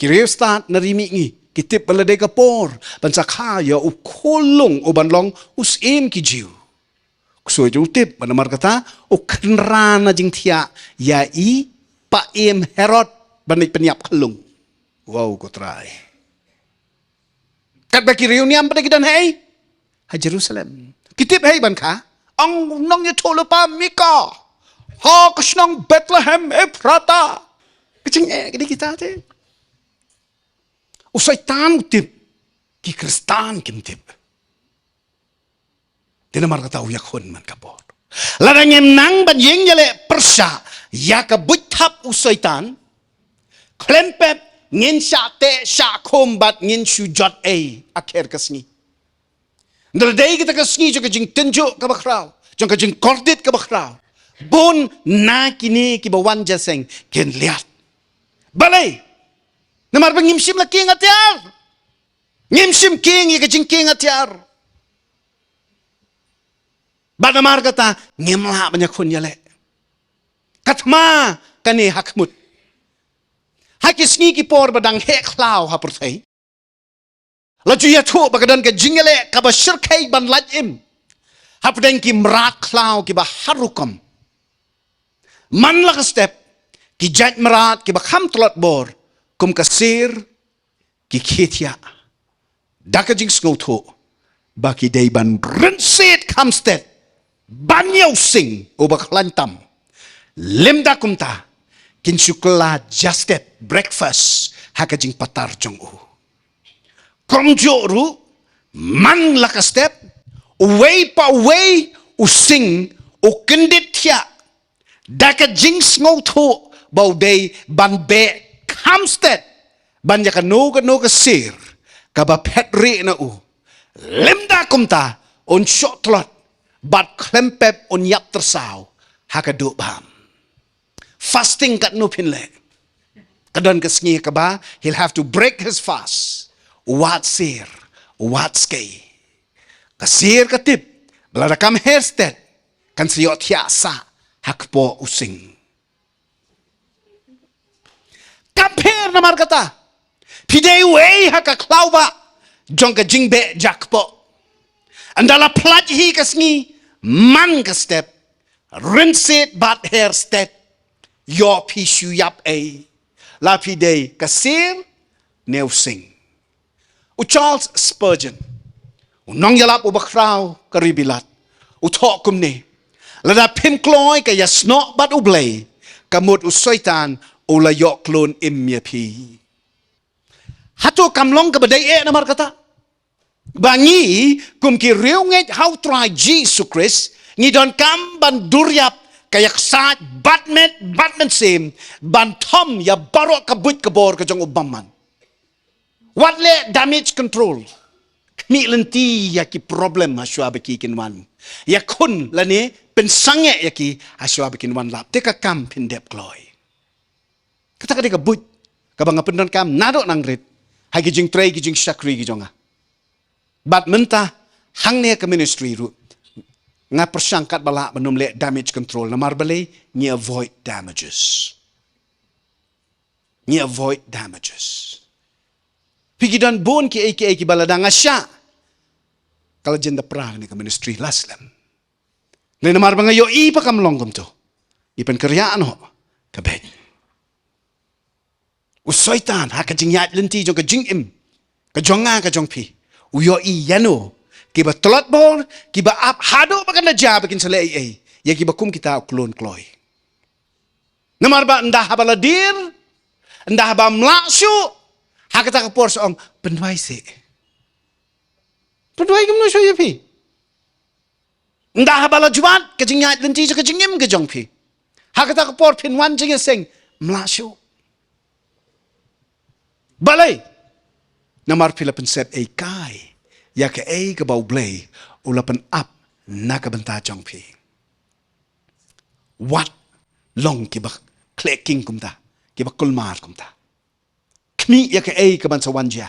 Ki riewstad na ri mihngi ki tip ba la dei ka por ban sa kha ïa u khulung uban long u syiem ki Jiw. U ksuid u tip ba namar kata u kynran na jingthiah ïa i paiem Herod ban leit pynïap khulung. Wow, ko Trai. Katba ki riewniam pat ki don hei ha Jerusalem, ki tip hei ban kha. Ong nongïathuhlypa Mika, ha ka shnong Bethlehem Ephrata. Ka jingeh ka dei kita te. U Soitan u tip, ki Khristan kim tip. Te namar kata u ïakhun man ka por. Lada ngim nang ban ïeng ïaleh pyrshah ïa ka buit thap u Soitan, khlem pep ngin shah teh shah khum bad ngin shu jot ei ha kher ka sngi. Nda la dei kita ka sngi jong ka jingtynjuh kaba khraw, jong ka jingkordit kaba khraw, bun na kine kiba wan jingïaseng kin liat. Balei? Namar ba ngim shym la kieng atiar. Ngim shym kieng ïa ka jingkieng atiar. Bad namar kata ngim lah ban ïakhun ïaleh. Ka thma kane ha khmut. Ha ki sngi ki por ba dang heh khlaw ha pyrthei, la ju ïathuh ba ka don ka jingïaleh kaba shyrkhei ban lait im hapdeng ki mrad khlaw kiba har rukom. Man la ka step, ki jait mrad kiba kham tlot bor, kum ka sir, ki khie thiah, da ka jingsngewthuh ba ki dei ban rynsied kham stet ban ïa u sing uba khlaiñ tam. Lymda kumta, kin shu kylla jingïastet, breakfast, ha ka jingpatar jong u. Kumjuh ruh, man la ka step, uwei pa uwei u sing u kyndit thiah da ka jingsngewthuh ba u dei ban beh kham stet ban ïa kano kano ka sir kaba phet rieh na u. Lymda kumta, un shoh tlot bad khlem pep un ïap tyrsaw ha ka duh bam. Fasting katno phin leh? Ka don ka sngi kaba he'll have to break his fast. U wad sir, u wad skei. Ka sier ka tip ba lada kam her stet, kan sa ïohthiah sah ha kpoh u sing. Kam pher namar kata, phi dei uei ha ka khlaw ba jong ka jingbeh jakpoh? Ynda la phlait hi ka sngi, man ka step, rynsied bad her stet, ïoh phi shu ïap ei? La phi dei ka sier ne u sing? U Charles Spurgeon, u nongïalap uba khraw ka ri Bilat, u thoh kumne: Lada phim kloi ka ïasnoh bad U Blei, ka mut u Soitan u la ïoh klun im ïa phi. Hato kam long kaba dei eh namar kata ba ngi kum ki riewngeit ha U Trai Jisu Khrist ngi donkam ban dur ïap ka ïaksaid bad met bad mynsiem ban thom ïa baroh ka buit ka bor ka jong u bymman? Wat leh damage control. Khmih lynti ïa ki problem ha shuwa ba ki kin wan ïakhun lane pynsangeh ïa ki ha shuwa ba kin wan lap. Te ka kam phin dep kloi. Kata ka dei ka buit kaba nga pyndonkam naduh nangrit ha ki jingtrei ki jingshakri ki jong nga. Bad mynta hangne ka ministry ruh nga pyrshang katba lah ban ym leh damage control namar balei? Ngi avoid damages. Ngi avoid damages. Phi, ki don bun kiei kiei kiba lada nga shah, ka la jan da pra ne ka ministry la slem. Lane namar ba nga ïohi ba kam long kumto, ngi pynkynriah noh ka beit. U Soitan ha ka jingïaid lynti jong ka jingim ka jong nga ka jong phi, u ïohi ïano kiba tlot bor, kiba ap haduh ba kan da jia ba kin sa leh ei ei. Ïa kiba kum kita u klun kloi. Namar ba ynda haba la dier, ynda haba ym lah shuh, ha kata ka por sa ong, pynduwai seh. Pynduwai kumno shuh ïa phi? Ynda haba la jwat ka jingïaid lynti jong ka jingim ka jong phi, ha kata ka por phin wan jingïaseng, ym lah shuh. Balei? Namar phi la pynsep ei kai ïa kaei kaba U Blei u la pynap na ka bynta jong phi. Wat long kiba khleh king kumta, kiba kulmar kumta. Khmih ïa kaei kaban sa wan jia.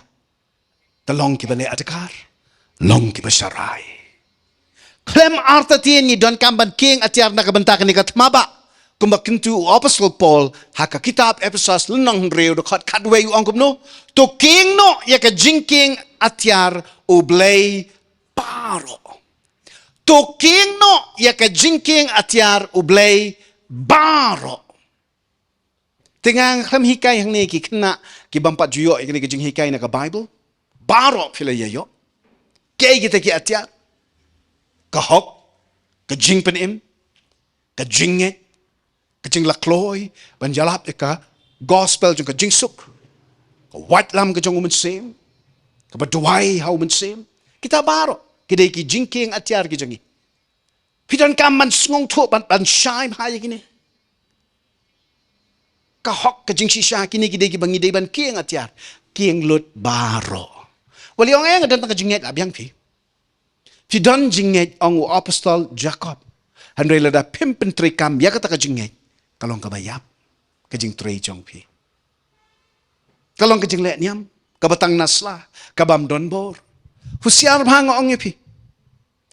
Te long kiba leh adkar, long kiba sharai. Khlem artatien ngi donkam ban kieng atiar na ka bynta kane ka thma ba, kumba kyntu u Apostol Paul ha ka kitab Ephesos lynnong hynriew dkhot khatwei, u ong kumno? To kieng noh ïa ka jingkieng atiar U Blei baroh. To kieng noh ïa ka jingkieng atiar U Blei baroh. Te nga khlem hikai hangne ki khynnah ki bym pat ju ïoh ïa kane ka jinghikai na ka Bible. Baroh phi la ïa ïoh. Kiei kita ki atiar? Ka hok, ka jingpynim, ka jingngeit, ka jingla kloi ban ïalap ïa ka gospel jong ka jingsuk, ka waitlam ka jong U Mynsiem, kaba duwai ha U Mynsiem. Kita baroh ki dei ki jingkieng atiar ki jong ngi. Phi donkam ban sngewthuh, ban, ban shai bha ïa kine. Ka hok, ka jingshisha, kine ki dei kiba ngi dei ban kieng atiar. Kieng lut baroh. Wat leh ong, eh, nga don tang ka jingngeit, la biang phi. Phi don jingngeit, ong u Apostol Jakob. Hynrei lada phim pyntreikam ïa kata ka jingngeit, ka long kaba ïap ka jingtrei jong phi. Ka long ka jingleh niam kaba tang na sla, kabym don bor. Husiar bha, nga ong ïa phi.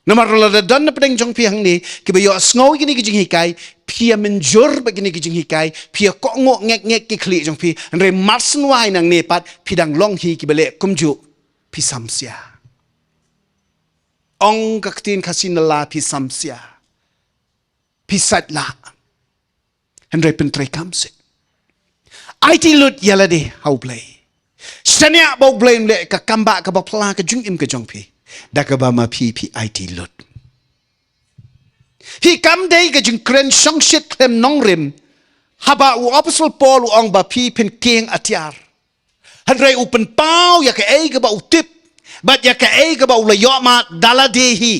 Namar lada don na pdeng jong phi hangne kiba ïohsngew ïa kine ki jinghikai, phi ïa mynjur bad kine ki jinghikai, phi ïa kohnguh ngek ngek ki khlieh jong phi, hynrei mar shen wai nangne pat phi dang long hi kiba leh kumjuh, phi samsia. Ong ka ktien Khasi na la, phi samsia. Phi sait lah. Hynrei pyntreikam seh. Aiti lut ïa lade ha U Blei. Shaniah ba U Blei un leh ka kam ba kaba pla ka jingim ka jong phi, da kaba ma phi phi aiti lut. Phi, kam dei ka jingkren shongshit khlem nongrim haba u Apostol Paul u ong ba phi pynkieng atiar. Hynrei u pynpaw ïa kaei kaba u tip bad ïa kaei kaba u la ïoh mad da lade hi.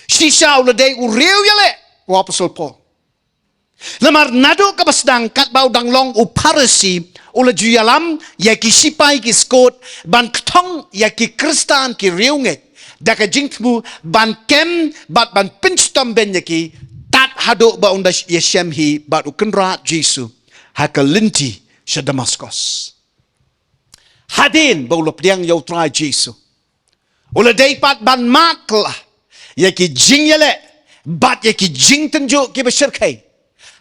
Shisha u la dei u riew ïaleh u Apostol Paul. Namar naduh kaba sdang, katba u dang long u Pharisi, u la ju ïalam ïa ki shipai ki skud ban kthong ïa ki Khristan ki riewngeit da ka jingthmu ban kem bad ban pynshitom bein ïa ki, tad haduh ba un da ïashem hi bad u Kynrad Jisu ha ka lynti sha Damaskos. Hadien ba u la pdiang ïa U Trai Jisu, U la dei pat ban mad kylla ïa ki jingïaleh bad ïa ki jingtynjuh kiba shyrkhei,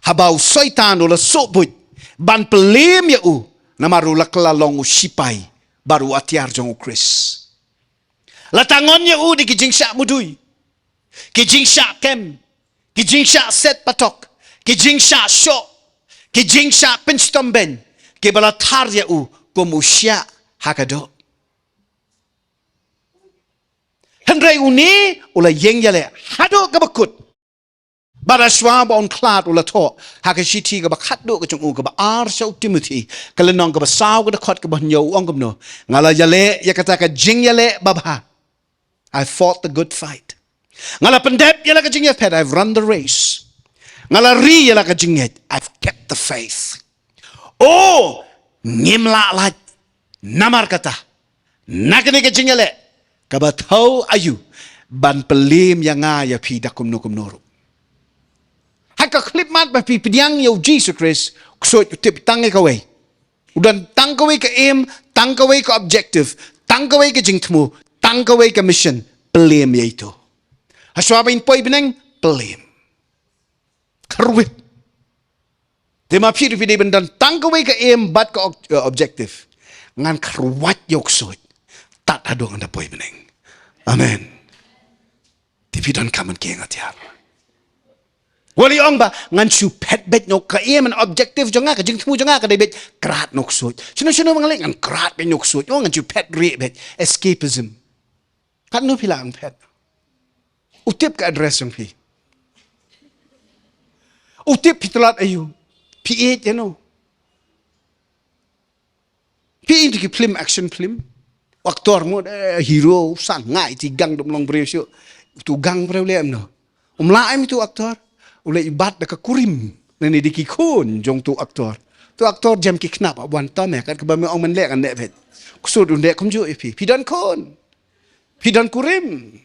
haba u Soitan u la suk buit ban pyllim ïa u, namar u la kylla long u shipai bad u atiar jong u Khrist. La tangkon ïa u da ki jingshah mudui, ki jingshah kem, ki jingshah set patok, ki jingshah shoh, ki jingshah pynshitom beiñ, kiba la thar ïa u kum u shiah ha ka doh. Hynrei une u la ïeng ïaleh haduh kaba kut. Bad shuwa ba un khlad, u la thoh ha ka shithi kaba khatduh ka jong u, kaba ar sha u Timothi, ka lynnong kaba saw, ka dkhot kaba hynñiew, u ong kumno: Nga la ïaleh ïa kata ka jingïaleh babha. I fought the good fight. Nga la pyndep ïa la ka jingïaphet. I've run the race. Nga la ri ïa la ka jingngeit. I've kept the faith. O, ngim lah lait. Namar kata, na kane ka jingïaleh, kaba thaw aïu ban pyllim ïa nga ïa phi da kumno kumno ruh. Ha ka khyllipmat ba phi pdiang ïa u Jisu Khrist, ksuid u tip tang ïa kawei. U don tang kawei ka aim, tang kawei ka objective, tang kawei ka jingthmu, tang kawei ka mission. Pyllim ïa itu. Hashwa ban poi bneng, pyllim. Kyrwit. Te ma phi ruh phi dei ban don tang kawei ka aim bad ka ob-, uh, objective. Ngan kyrwat ïa u ksuid tad haduh ngan da poi bneng. Amen. Te phi donkam ban kieng atiar. Wat ong ba ngan shu phet beit noh, ka aim and objective jong nga, ka jingthmu jong nga ka dei beit krat noh u ksuid. Shano shano ba ngan leh, ngan krat beit noh u ksuid. Oh, ngan shu phet rieh beit. Escapism. Katno phi lah ban phet? U tip ka address jong phi. U tip phi tlot aïu. Phi ïeit ïano. Phi ïeit ïa ki film, action film. U actor mo, eh, hero, sa ngai ti gang dum long briew shuh. Tu gang briew leh kumno? Um lah em tu actor. U leh i bat da ka kurim. Nani da ki khun jong tu actor. Tu actor jem ki khnap, wan tam eh, kat kaba me ong men leh ngan leh beit. Ksuid un leh kumjuh ïa phi. Phi don khun. Phi don kurim.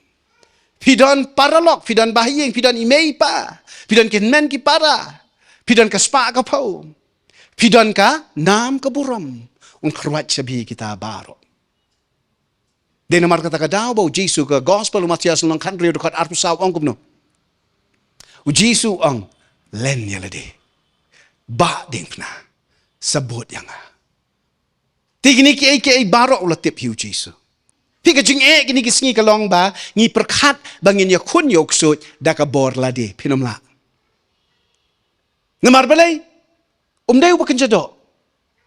Phi don paralok, phi don bahaïing, phi don i mei i pa. Phi don ki hynmen ki para. Phi don ka spah ka phew. Phi don ka nam ka burom. Un kyrwat sha phi kita baroh. Dei namar kata ka daw ba u Jisu, ka Gospel u Mathaios lynnong khathynriew dkhot arphew saw ong kumno? U Jisu ong, len ïa lade. Bah diengphna. Sa bud ïa nga. Te kine kiei kiei baroh u la tip hi u Jisu. Phi, ka jingeh kine ki sngi ka long ba ngi pyrkhat ba ngin ïakhun ïa u ksuid da ka bor lade, phin ym lah. Namar balei? Um dei uba kynja doh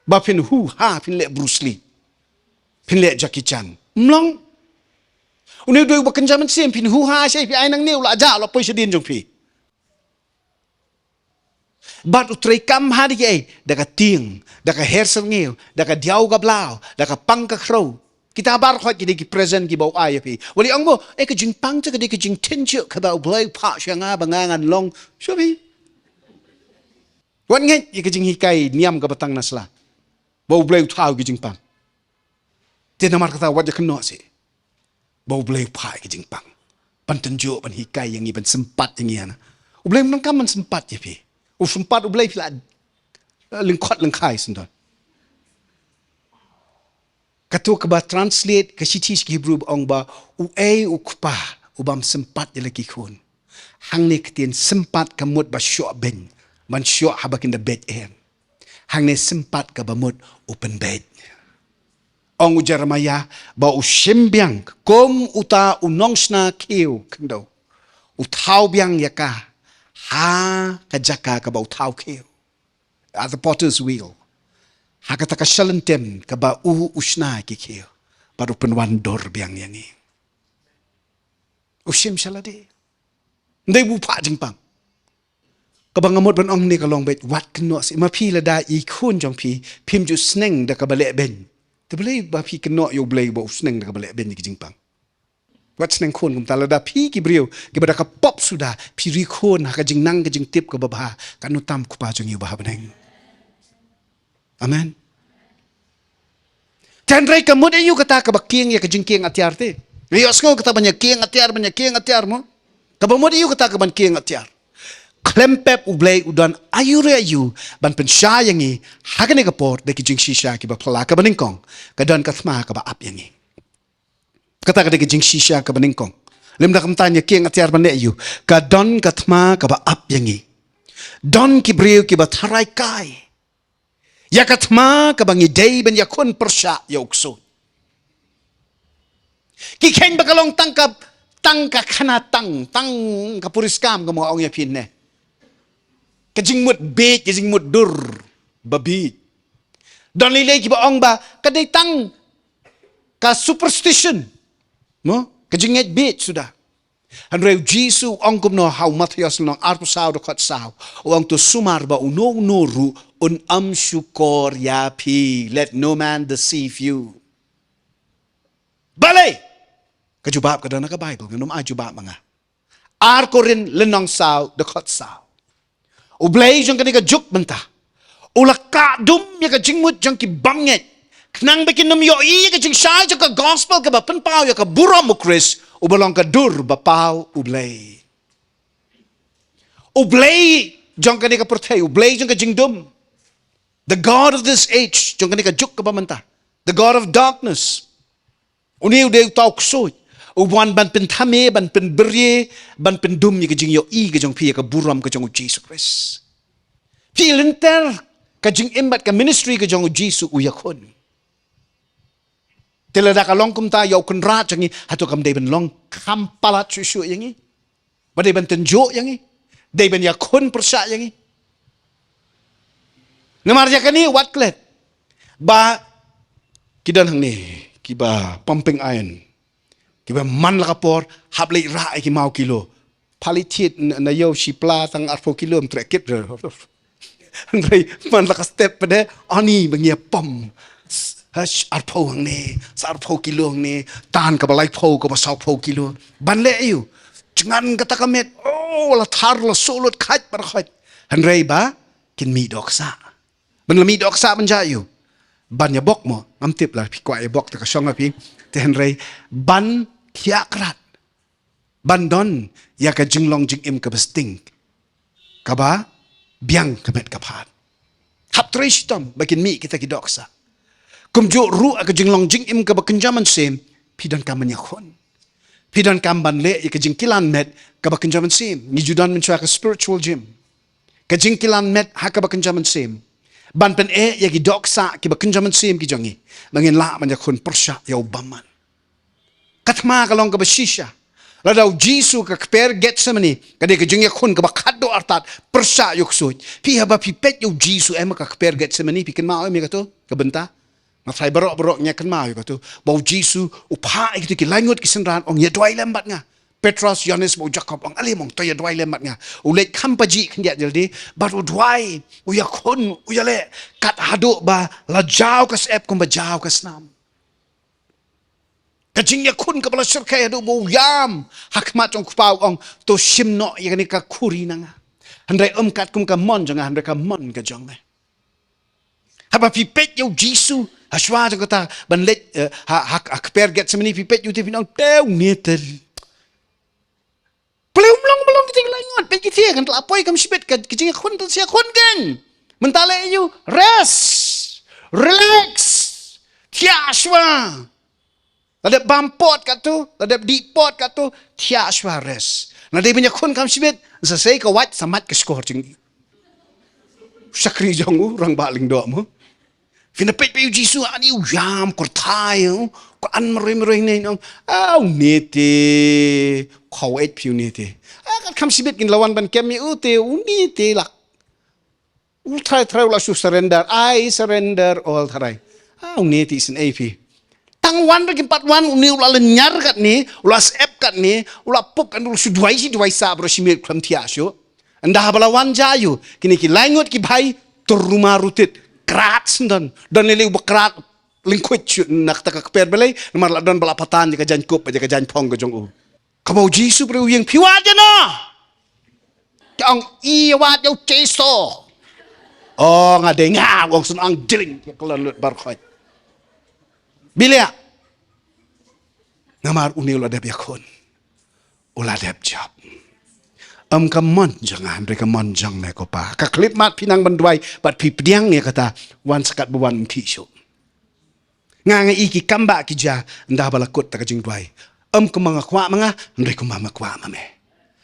ba phin hu ha, phin leh Bruce Lee, phin leh Jackie Chan. Um long. Um dei uba kynja mynsiem, phin hu ha shai, phi ai nangne, u la jah, u la poi shadien jong phi. Bad u treikam ha da kiei, da ka tieng, da ka her syrngiew, da ka diaw ka blaw, da ka pang ka khrew. Kita baroh ki dei ki present kiba u ai ïa phi. Wat ong mo, eh, ka jingpang te ka dei ka jingtynjuh kaba U Blei u phah sha nga ba nga ngan long. Shuh phi. Wat ngeit ïa ka jinghikai niam kaba tang na sla ba U Blei u thaw ïa ka jingpang. Te namar kata wat ïa kynnoh seh ba U Blei u phah ïa ka jingpang ban tynjuh, ban hikai ïa ngi, ban sympat ïa ngi hana. U Blei um donkam ban sympat ïa phi. U sympat U Blei, phi la, eh, lyngkhot lyngkhai syndon. Kato kaba translate ka shithi sha ki Hebru ba ong ba uei u kpa u bym sympat ïa la ki khun. Hangne ka ktien sympat ka mut ba shoh beiñ, ban shoh haba kin da beit em. Hangne sympat kaba mut u pynbeit. Ong u Jeremiah ba u shim biang kum uta u nongshna khiew khyndew. U thaw biang ïa ka ha ka jaka kaba u thaw khiew. At the potter's wheel. Ha kata ka shalynter kaba u, u shna ki khiew. Bad u pynwandur biang ïa ngi. U shim sha lade. Ym dei ba u phah jingpang. Kaba nga mut ban ong ne ka long beit, wat kynnoh seh, ma phi lada i khun jong phi phim ju sneng da kaba leh beiñ. Te balei ba phi kynnoh ïa U Blei ba u sneng da kaba leh beiñ ïa ki jingpang? Wat sneng khun kumta, lada phi ki briew kiba da ka pop suda phi ri khun ha ka jingnang ka jingtip kaba bha, katno tam u Kpa jong ngi uba ha bneng. Amen. Te hynrei ka mut aïu kata kaba kieng ïa ka jingkieng atiar te? Nga ïohsngew kata ban ïa kieng atiar, ban ïa kieng atiar mo. Kaba mut aïu kata kaban kieng atiar? Khlem pep U Blei u don aïu re aïu ban pynshai ïa ngi ha kane ka por da ki jingshisha kiba phylla. Kaba nyngkong, ka don ka thma kaba ap ïa ngi. Kata ka dei ka jingshisha kaba nyngkong. Lymda kumta ngi ïa kieng atiar ban leh aïu? Ka don ka thma kaba ap ïa ngi. Don ki briew kiba tharai kai ïa ka thma kaba ngi dei ban ïakhun pyrshah ïa u ksuid. Ki kheiñ ba ka long tang ka, tang ka khana tang, tang ka puriskam, kumba nga ong ïa phi ne. Ka jingmut bieit, ka jingmut dur ba bieit. Don lei lei kiba ong ba ka dei tang ka superstition, mo, ka jingngeit bieit suda. Hynrei u Jisu u ong kumno ha u Mathaios lynnong arphew saw dkhot saw? U ong, to sumar ba uno uno ruh un ym shukor ïa phi. Let no man deceive you. Balei? Ka jubab ka don ha ka Baibl, ngan ym ai jubab ma nga. Ar Korinth lynnong saw dkhot saw. U Blei jong kane ka juk mynta u la kah dum ïa ka jingmut jong ki bymngeit, khnang ba kin ym ïohi ïa ka jingshai jong ka gospel kaba pynpaw ïa ka burom u Khrist, uba long ka dur ba paw u Blei. U Blei jong kane ka pyrthei, u Blei jong ka jingdum, the god of this age, jong kane ka juk kaba mynta, the god of darkness. Une u dei uta u ksuid uba wan ban pynthame, ban pynbirie, ban pyndum ïa ka jingïohi ka jong phi ïa ka burom ka jong u Jisu Khrist. Phi lynter ka jingim bad ka ministry ka jong u Jisu, u ïakhun. Te lada ka long kumta, ïa u Kynrad jong ngi hato kam dei ban long kham palat shuh shuh ïa ngi? Ba dei ban tynjuh ïa ngi, dei ban ïakhun pyrshah ïa ngi. Namar ïa kane wat klet ba ki don hangne kiba pumping iron, kiba man la ka por hap leit rah ïa ki maw kilo. Pali thied na, na ïew shi pla tang arphew kilo, ym treh kit re. Hynrei man la ka step pat de, ani ba ngi ïa pom. Hash arphew hangne, sa arphew kilo hangne, tan kaba laiphew, kaba sawphew kilo. Ban leh aïu? Jngan kata ka met, oh, la thar, la suh lut, khait ba khait. Hynrei ba kin mih dohksah. Ban la mih dohksah ban jia aïu? Ban ïa bok mo, ngam tip la phi kwah ïa bok te ka shong ha phi. Te hynrei ban thiah krad. Ban don ïa ka jinglong jingim kaba sting, kaba biang ka met ka phad. Hap trei shitom ba kin mih kita ki dohksah. Kumjuh ruh ha ka jinglong jingim kaba kynja mynsiem, phi donkam ban ïakhun. Phi donkam ban leh ïa ka jingkilan met kaba kynja mynsiem. Ngi ju don mynshuwa ka spiritual gym, ka jingkilan met ha kaba kynja mynsiem, ban pyneh ïa ki dohksah kiba kynja mynsiem ki jong ngi, ba ngin lah ban ïakhun pyrshah ïa u bymman. Ka thma ka long kaba shisha. Lada u Jisu ka kper Gethsemane ka dei ka jingïakhun kaba khatduh artat pyrshah ïa u ksuid, phi, haba phi peit ïa u Jisu em ha ka kper Gethsemane, phi kynmaw em ïa kato ka bynta? Nga tharai baroh baroh ngi ïa kynmaw ïa kato, ba u Jisu u phah ïa kito ki lai ngut ki synran, ong, ïa duwai lem bad nga. Petros, Ïoannis bad u Jakob, ong, ale mo, to ïa duwai lem bad nga. U leit kham pajih khyndiat jylliew, bad u duwai, u ïakhun, u ïaleh kat haduh ba la jaw ka syep kumba jaw ka snam. Ka jingïakhun kaba la shyrkhei haduh ba u ïam ha khmat jong u Kpa, u ong, to shim noh ïa kane ka khuri na nga. Hynrei ym katkum ka mon jong nga, hynrei ka mon ka jong me. Haba phi peit ïa u Jisu ha shuwa jong kata ban leit, eh, ha, ha, ha kper Gethsemane, phi peit ïa u te phin ong, te une te. Pule um long, um long kita ki lai ngut, peit kita kan la poi kam shibit, ka, ka jingïakhun, ta ïakhun kan. Mynta leh ïa u, rest. Relax. Thiah shuwa. La dep bam pot katto, la dep dih pot katto, thiah shuwa, rest. Lada dei ban ïakhun kam shibit, sa sei ka wait, sa mait ka shkor jong u shakri jong u, rangbah lyngdoh mo. Phin da peit peit ïa u Jisu, ani u ïam kyrthai, u kwah marwei marwei ne, ong, a, une te, khaw eit phi une te. A, kat kham shibit kin la wan ban kem ïa u te, une te lah. U tharai tharai u la shu surrender, I surrender all, tharai. A, une te isynei phi. Tang wan re kim pat wan, une u la lynñiar katne, u la syep katne, u la puk katne, u la shu duwai shi duwai sah baroh shi miet khlem thiah shuh. Ynda haba la wan jia ïa u, kine ki lai ngut ki bhai, tur ruma rutit, krat shen don, don lei lei uba krat lyngkhuit shuh na kata ka kper balei, namar la don ba la patan ïa ka jaiñkup, ïa ka jaiñphong ka jong u. Kaba u Jisu briew u ïeng, phi wad ïa no? Te ong, i wad ïa u Jisu. O, nga dei nga, u ong, shen ong jring, ïa ka lon lut baroh khoit. Bilia. Namar une u la dep ïakhun. U la dep jop. Ym ka mon jong nga, hynrei ka mon jong me ko Pa. Ka khyllipmat phi nang ban duwai, bad phi pdiang ïa kata, wan sa katba wan, ym khih shuh. Nga nga i ki kam ba ki jia, nda ba la kut ta ka jingduwai. Em kumba nga kwah ma nga, hynrei kumba me kwah ma me.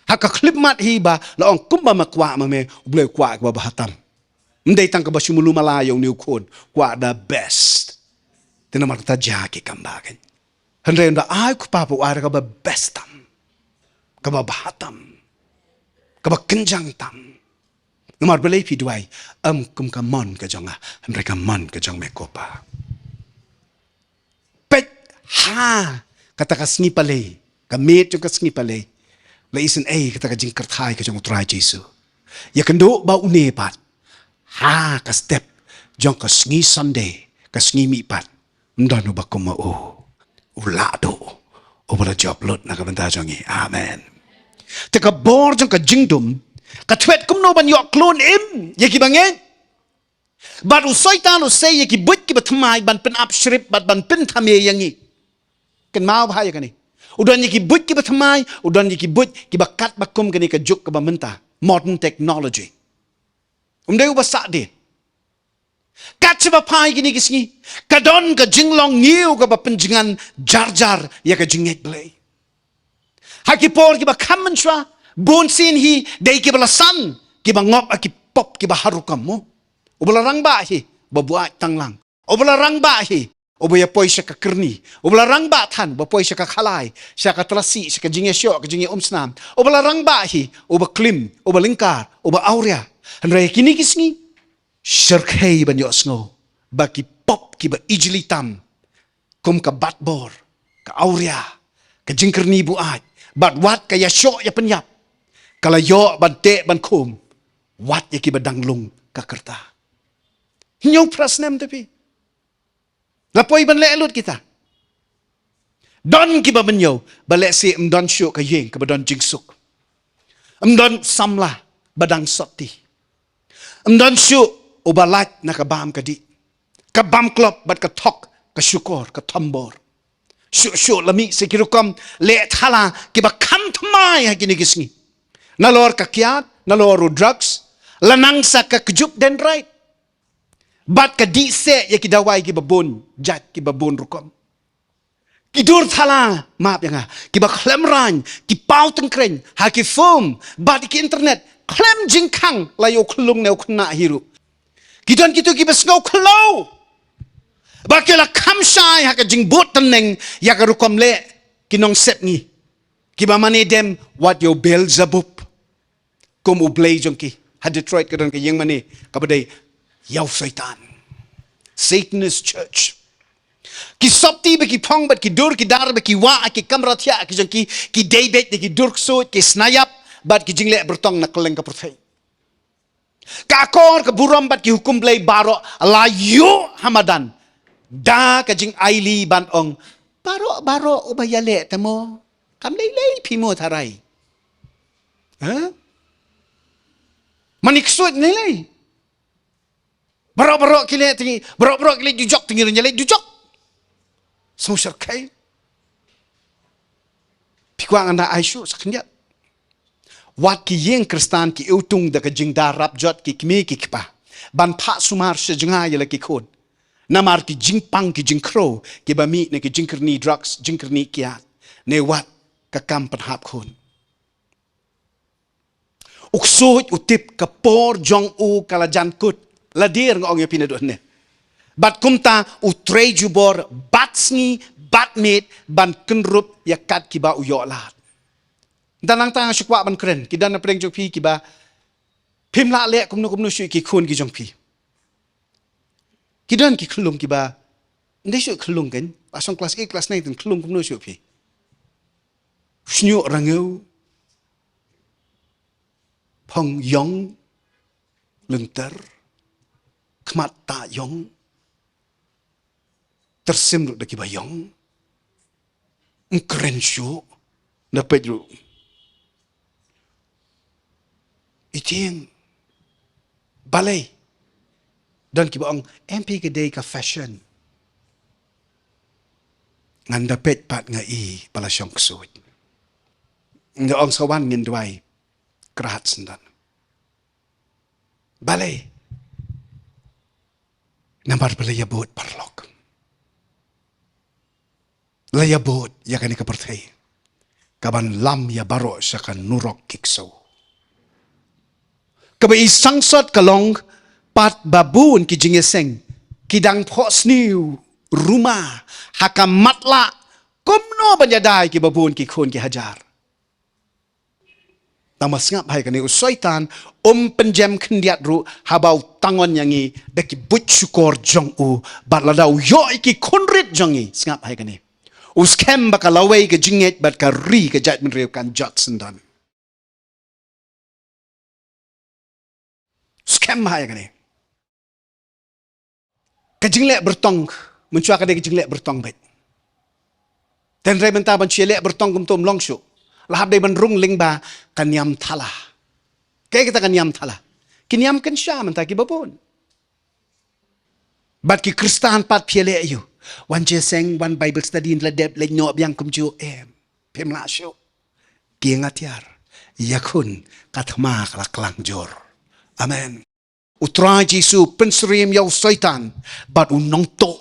Ha ka khyllipmat hi ba la ong kumba me kwah ma me, U Blei u kwah kaba bha tam. Ym dei tang kaba shu mulu mala ïa une u khun, kwah the best. Te namar kata jia ki kam ba kein. Hynrei ynda ai u Kpa ba u ai kaba best tam, kaba bha tam, kaba kynjang tam. Namar balei phi duwai, em kum ka mon ka jong nga, hynrei ka mon ka jong me ko Pa. Peit ha kata ka sngi palei, ka miet jong ka sngi palei, la isynei kata ka jingkyrthuh ka jong U Trai Jisu. Ïakynduh ba une pat ha ka step jong ka sngi Sunday, ka sngi mihpat, ym don uba kum ma u. U la duh, uba la jop lut na ka bynta jong ngi. Amen. Te ka bor jong ka jingdum ka thwet kumno ban ïoh klun im ïa kiba ngeit. Bad u Soitan u sei ïa ki buit kiba thymmai ban pynap shrip bad ban pynthame ïa ngi. Kynmaw bha ïa kane. U don ïa ki buit kiba thymmai, u don ïa ki buit kiba kat ba kum kane ka juk kaba mynta, modern technology. Um dei uba sah de. Kat shaba phai kine ki sngi, ka don ka jinglong ñiew kaba pynjngan jar jar ïa ka jingngeit Blei. Ha ki por kiba kham mynshuwa, bun sien hi dei kiba la san, kiba ngop ha ki pop kiba har rukom mo. Uba la rangbah hi uba buaid tang lang. Uba la rangbah hi uba ïa poi sha ka kyrni. Uba la rangbah than uba poi sha ka khalai, sha ka tlasi, sha ka jingïashoh, ka jingïaumsnam. Uba la rangbah hi uba klim, uba lyngkar, uba awria. Hynrei kine ki sngi, shyrkhei ban ïohsngew ba ki pop kiba ijli tam, kum ka batbor, ka awria, ka jingkyrni buaid, bad wat ka ïashoh ïapynïap, ka la ïoh ban teh ban khum wat ïa kiba dang lung ka kyrta. Hynñiew phra snem te phi. La poi ban leh lut kita. Don kiba mynñiew ba lehse ym don shuh ka ïing kaba don jingsuk. Ym don samla ba dang sotti. Ym don shuh uba lait na ka bam ka dih, ka bam klop bad ka thok, ka shukor, ka thombor. Shuh shuh la mih sa ki rukom leh thala kiba kham thymmai ha kine ki sngi. Nalor ka kiad, nalor u drugs, la nang sa ka kjut dendrite. Bad ka dih seh ïa ki dawai kiba bun jait, kiba bun rukom. Ki dur thala, map ïa nga, kiba khlem rain, ki paw tyngkrein ha ki phone bad ki internet, khlem jingkhang la ïa u khyllung ne u khynnah hi ruh. Ki don kito kiba sngew khlaw ba ki la kham shai ha ka jingbud tneng ïa ka rukom leh ki nongsep ngi, kiba mane dem wat ïa u Beelzebub kum u blei jong ki. Ha Detroit ka don ka ïing mane kaba dei ïa u Soitan. Satanist church. Ki sopti ba ki phong bad ki dur ki dar ba ki wah ha ki kamra thiah ki jong ki, ki dei beit da ki dur ksuid, ki snayap bad ki jingleh byrtong na kylleng ka pyrthei. Ka akor ka burom bad ki hukum Blei baroh la ïuh ha madan da ka jingaili ban ong, baroh baroh uba ïaleh te mo, kam lei lei phi mo tharai. Ha? Mane ksuid ne lei. Baroh baroh ki leh te ngi, baroh baroh ki leh dujok te ngi ruh ngi leh dujok. Sngewsarkhei. Phi kwah ngan da ai shuh sa khyndiat. Wat ki ïing Khristan ki iwtung da ka jingda rap jot ki kmie ki kpa ban phah sumar sha jngai ïa la ki khun. Namar ki jingpang ki jingkhrew kiba mih na ki jingkyrni drugs, jingkyrni kiad, ne wat ka kam pynhap khun. U ksuid u tip ka por jong u ka la jan kut. La dier nga ong ïa phi naduh ne. Bad kumta u trei jubor bad sngi bad miet ban kynrup ïa kat kiba u ïoh lad. Da nangta nga shu kwah ban kren, ki don na pdeng jong phi kiba phim lah leh kumno kumno shuh ki khun ki jong phi. Ki don ki khyllung kiba, ndei shuh khyllung kan, ba song class eight, class nine, ten khyllung kumno shuh phi. Shñiuh rangeu, phong ïong, lynter, khmat ta ïong, tyrsim ruh da kiba ïong, ym kren shuh, na peit ruh. I tieng, balei? Don kiba ong, em phi ka dei ka fashion. Ngan da peit pat nga i ba la shong ksuid. Nga ong sa wan ngin duwai, krat sendon. Balei? Namar ba la ïabud paralok. la ïabud ïa kane ka pyrthei, kaban lam ïa baroh sha ka nurok ki ksew. Kaba i sangsot ka long pat ba bun ki jingïaseng ki dang phohsniew ruma ha ka matlah kumno ban ïada ïa kiba bun ki khun ki hajar. Tang ba sngap ha ïa kane, u Soitan um pynjem khyndiat ruh haba u tang on ïa ngi da ki buit shukor jong u, bad lada u ïoh ïa ki khun rit jong ngi, sngap ha ïa kane, u skhem ba ka lawei ka jingngeit bad ka ri ka jaitbynriew kan jot syndon. Skhem ha ïa kane. Ka jingleh byrtong, mynshuwa ka dei ka jingleh byrtong beit. Tang hynrei mynta ban shu leh byrtong kumto ym long shuh. La hap dei ban rung lyngba ka niam thala. Kaei kata ka niam thala? Ki niam kynsha mynta kiba bun. Bad ki Khristan pat phi ïaleh aïu? Wan jingïaseng, wan Bible study, la dep leit noh biang kumjuh, em. Phim lah shuh. Kieng atiar. Ïakhun, ka thma ka la klang jur. Amen. U Trai Jisu u pynsyriem ïa u Soitan bad u nongtuh,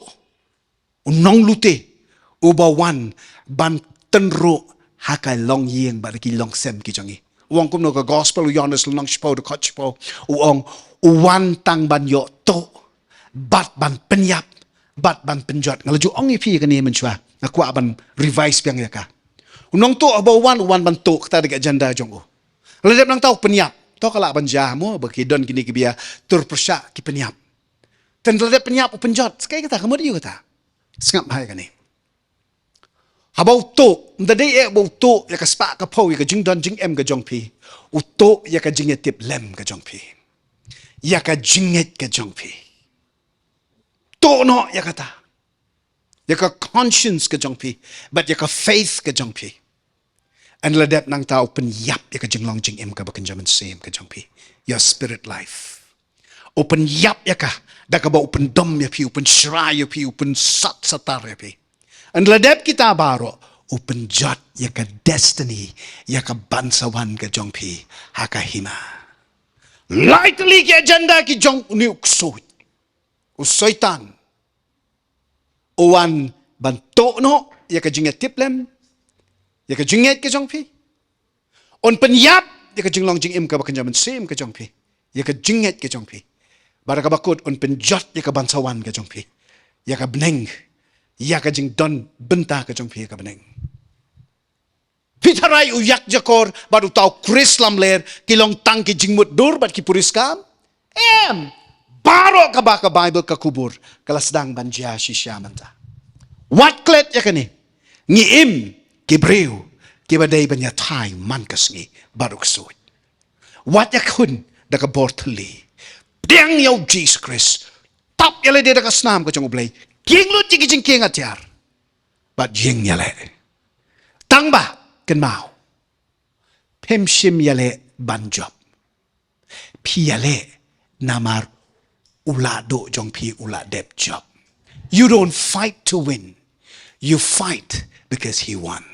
u nonglute, uba wan ban tynruh ha ka longïing bad ki longsem ki jong ngi. U ong kumno ka Gospel u Ïoannis lynnong shiphew dkhot shiphew, u ong, u wan tang ban ïoh tuh bad ban pynïap bad ban pynjot. Nga la ju ong ïa phi kane mynshuwa, nga kwah ban revise biang ïa ka. U nongtuh haba u wan, u wan ban tuh, kata dei ka agenda jong u. La dep nangta u pynïap, to ka lah ban jia mo ba ki don kine kiba ïa tur pyrshah ki pynïap. Tang la dep pynïap u pynjot, sa kaei kata, ka mut aïu kata? Sngap ha ïa kane. Haba u tuh, ym da dei eh ba u tuh ïa ka spah ka phew, ïa ka jingdon jingem ka jong phi. U tuh ïa ka jingïatiplem ka jong phi, ïa ka jingngeit ka jong phi. Tuh noh ïa kata, ïa ka conscience ka jong phi bad ïa ka faith ka jong phi. Hynda la dep nangta u pynïap ïa ka jinglong jingim kaba kynja mynsiem ka jong phi, your spirit life. U pynïap ïa ka da kaba u pyndom ïa phi, u pynshrai ïa phi, u pynsat satar ïa phi. Hynda la dep kita baroh, u pynjot ïa ka destiny, ïa ka bansawan ka jong phi ha ka hima. Lai tylli ki agenda ki jong une u ksuid, u Soitan. U wan ban tuh noh ïa ka jingïatiplem, ïa ka jingngeit ka jong phi. Un pynïap ïa ka jinglong jingim kaba kynja mynsiem ka jong phi, ïa ka jingngeit ka jong phi. Bad da kaba kut un pynjot ïa ka bansawan ka jong phi, ïa ka bneng, ïa ka jingdon bynta ka jong phi ïa ka bneng. Phi tharai u ïakjakor bad uta u Khrist lamler ki long tang ki jingmutdur bad ki puriskam? Em. Baroh kaba ka Baibl ka kubur ka la sdang ban jia shisha mynta. Wat klet ïa kane. Ngi im ki briew kiba dei ban ïatai man ka sngi bad u ksuid. Wat ïakhun da ka bor thylli. Pdiang ïa u Jisu Khrist. Tap ïa lade da ka snam ka jong U Blei. Kieng lut ïa ki jingkieng atiar bad ïeng ïaleh. Tang ba, kynmaw, phim shym ïaleh ban jop. Phi ïaleh namar u la duh jong phi u la dep jop. You don't fight to win. You fight because he won.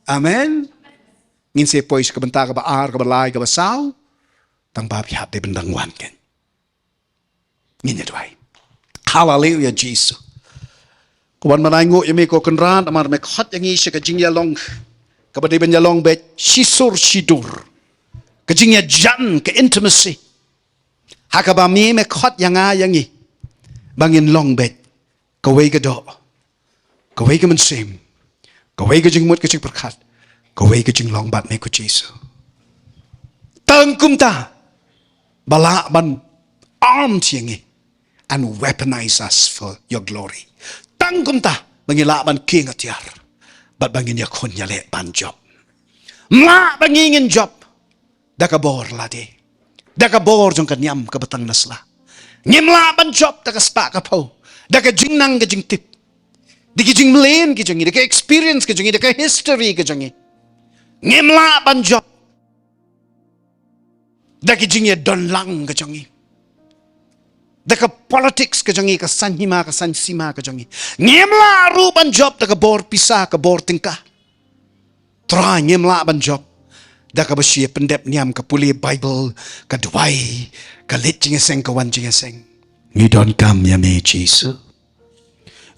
Amen. Ngin sa poi sha ka bynta kaba ar, kaba lai, kaba saw. Tang ba phi hap dei ban dang wan kein. Ngin ïa duwai. Haleluya Jisu. Ko wan ban ainguh ïa me ko Kynrad, namar me khot ïa ngi sha ka jingïalong kaba dei ban ïalong beit shisur shidur. Ka jingïajan, ka intimacy. Ha kaba me me khot ïa nga ïa ngi ba ngin long beit kawei ka doh, kawei ka mynsiem, kawei ka jingmut ka jingpyrkhat, kawei ka jinglong bad me ko Jisu. Tang kumta ba lah ban arm ïa ngi and weaponize us for your glory. Tang kumta ba ngi lah ban kieng atiar bad ba ngin ïakhun ïaleh ban jop. Ym lah ba ngi ngin jop da ka bor lade, da ka bor jong ka niam kaba tang na sla. Ngim lah ban jop da ka spah ka phew, da ka jingnang ka jingtip, da ki jingmlien ki jong ngi, da ka experience ka jong ngi, da ka history ka jong ngi. Ngim lah ban jop da ki jingïadonlang ka jong ngi, da ka politics ka jong ngi, ka saiñ hima, ka saiñ sima ka jong ngi. Ngim lah ruh ban jop da ka bor pisa, ka bor tyngka. Trai, ngim lah ban jop da kaba shu ïa pyndep niam, ka pule Baibl, ka duwai, ka leit jingïaseng, ka wan jingïaseng. Ngi donkam ïa me Jisu.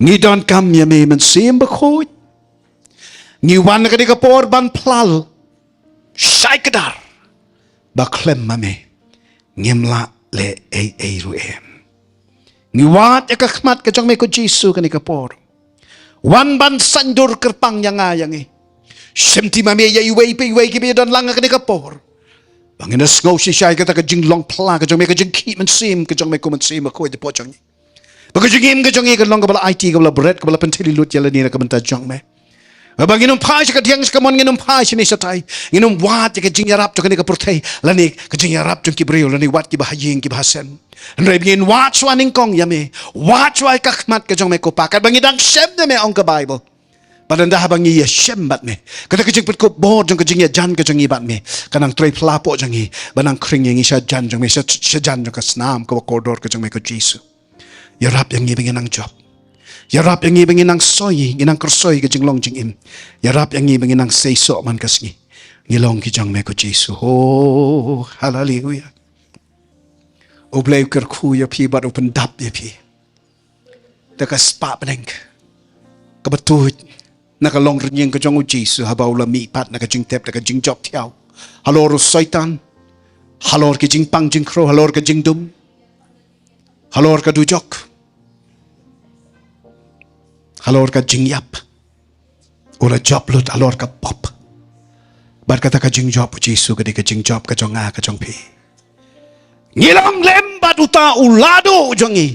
Ngi donkam ïa me Mynsiem Bakhuid. Ngi wan kane ka por ban pynlong shai kdar ba khlem ma me ngim lah leh ei ei ruh em. Ngi wad ïa ka khmat ka jong me ko Jisu kane ka por. Wan ban sngewdur kyrpang ïa nga ïa ngi. Shim ti ma me ïa iwei pa iwei kiba ïa don lang kane ka por. Ba ngin ïa sngew shisha ïa kata ka jinglong pla ka jong me, ka jingkhih mynsiem ka jong me ko Mynsiem Bakhuid hapoh jong ngi. Ba ka jingim ka jong ngi kan long kaba la aiti, kaba la bret, kaba la pynthylli lut ïa lade na ka bynta jong me. Ba ngin ym phai sha ka diang sha ka mon, ngin ym phai shane shatai. Ngin ym wad ïa ka jingïarap jong kane ka pyrthei lane ka jingïarap jong ki briew lane wat kiba ha ïing kiba ha sem. Hynrei ba ngin wad shuwa nyngkong ïa me, wad shuwa ïa ka khmat ka jong me ko Pa, katba ngi dang shem ïa me, ong ka Baibl. Bad ynda haba ngi ïashem bad me, kata ka jingpynkupbor jong ka jingïajan ka jong ngi bad me ka nang trei pla hapoh jong ngi, ba nang khring ïa ngi sha jan jong me, sha, sha jan jong ka snam kaba kordor ka jong me ko Jisu. Ïarap ïa ngi ba ngin nang jop. Ïarap ïa ngi ba ngin nang soi, ngin nang kyrsoi ka jinglong jingim. Ïarap ïa ngi ba ngin nang seisoh man ka sngi. Ngi long ki jong me ko Jisu. Oh, haleluya. U Blei u kyrkhu ïa phi bad u pyndap ïa phi da ka spah bneng kaba tuid na ka longrynïeng ka jong u Jisu, haba u la mihpat na ka jingtep da ka jingjop thiaw halor u Soitan, halor ki jingpang jingkhrew, halor ka jingdum, halor ka dujok, halor ka jingïap. U la jop lut halor ka pop. Bad kata ka jingjop u Jisu ka dei ka jingjop ka jong nga ka jong phi. Ngi long lem bad uta u Ladduh jong ngi.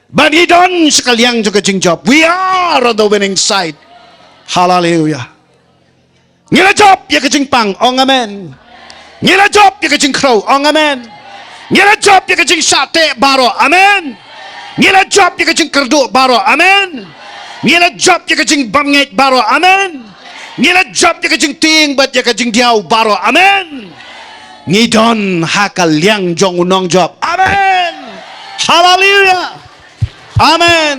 Bad ngi don sha ka liang jong ka jingjop. We are on the winning side. Haleluya. Ngi la jop ïa ka jingpang, ong amen. Ngi la jop ïa ka jingkhrew, ong amen. Ngi la jop ïa ka jingshah teh baroh, amen. Ngi la jop ïa ka jingkyrduh baroh, amen. Ngi la jop ïa ka jingbymngeit baroh, amen. Ngi la jop ïa ka jingtieng bad ïa ka jingdiaw baroh, amen. Ngi don ha ka liang jong u nongjop, amen. Haleluya. Amen.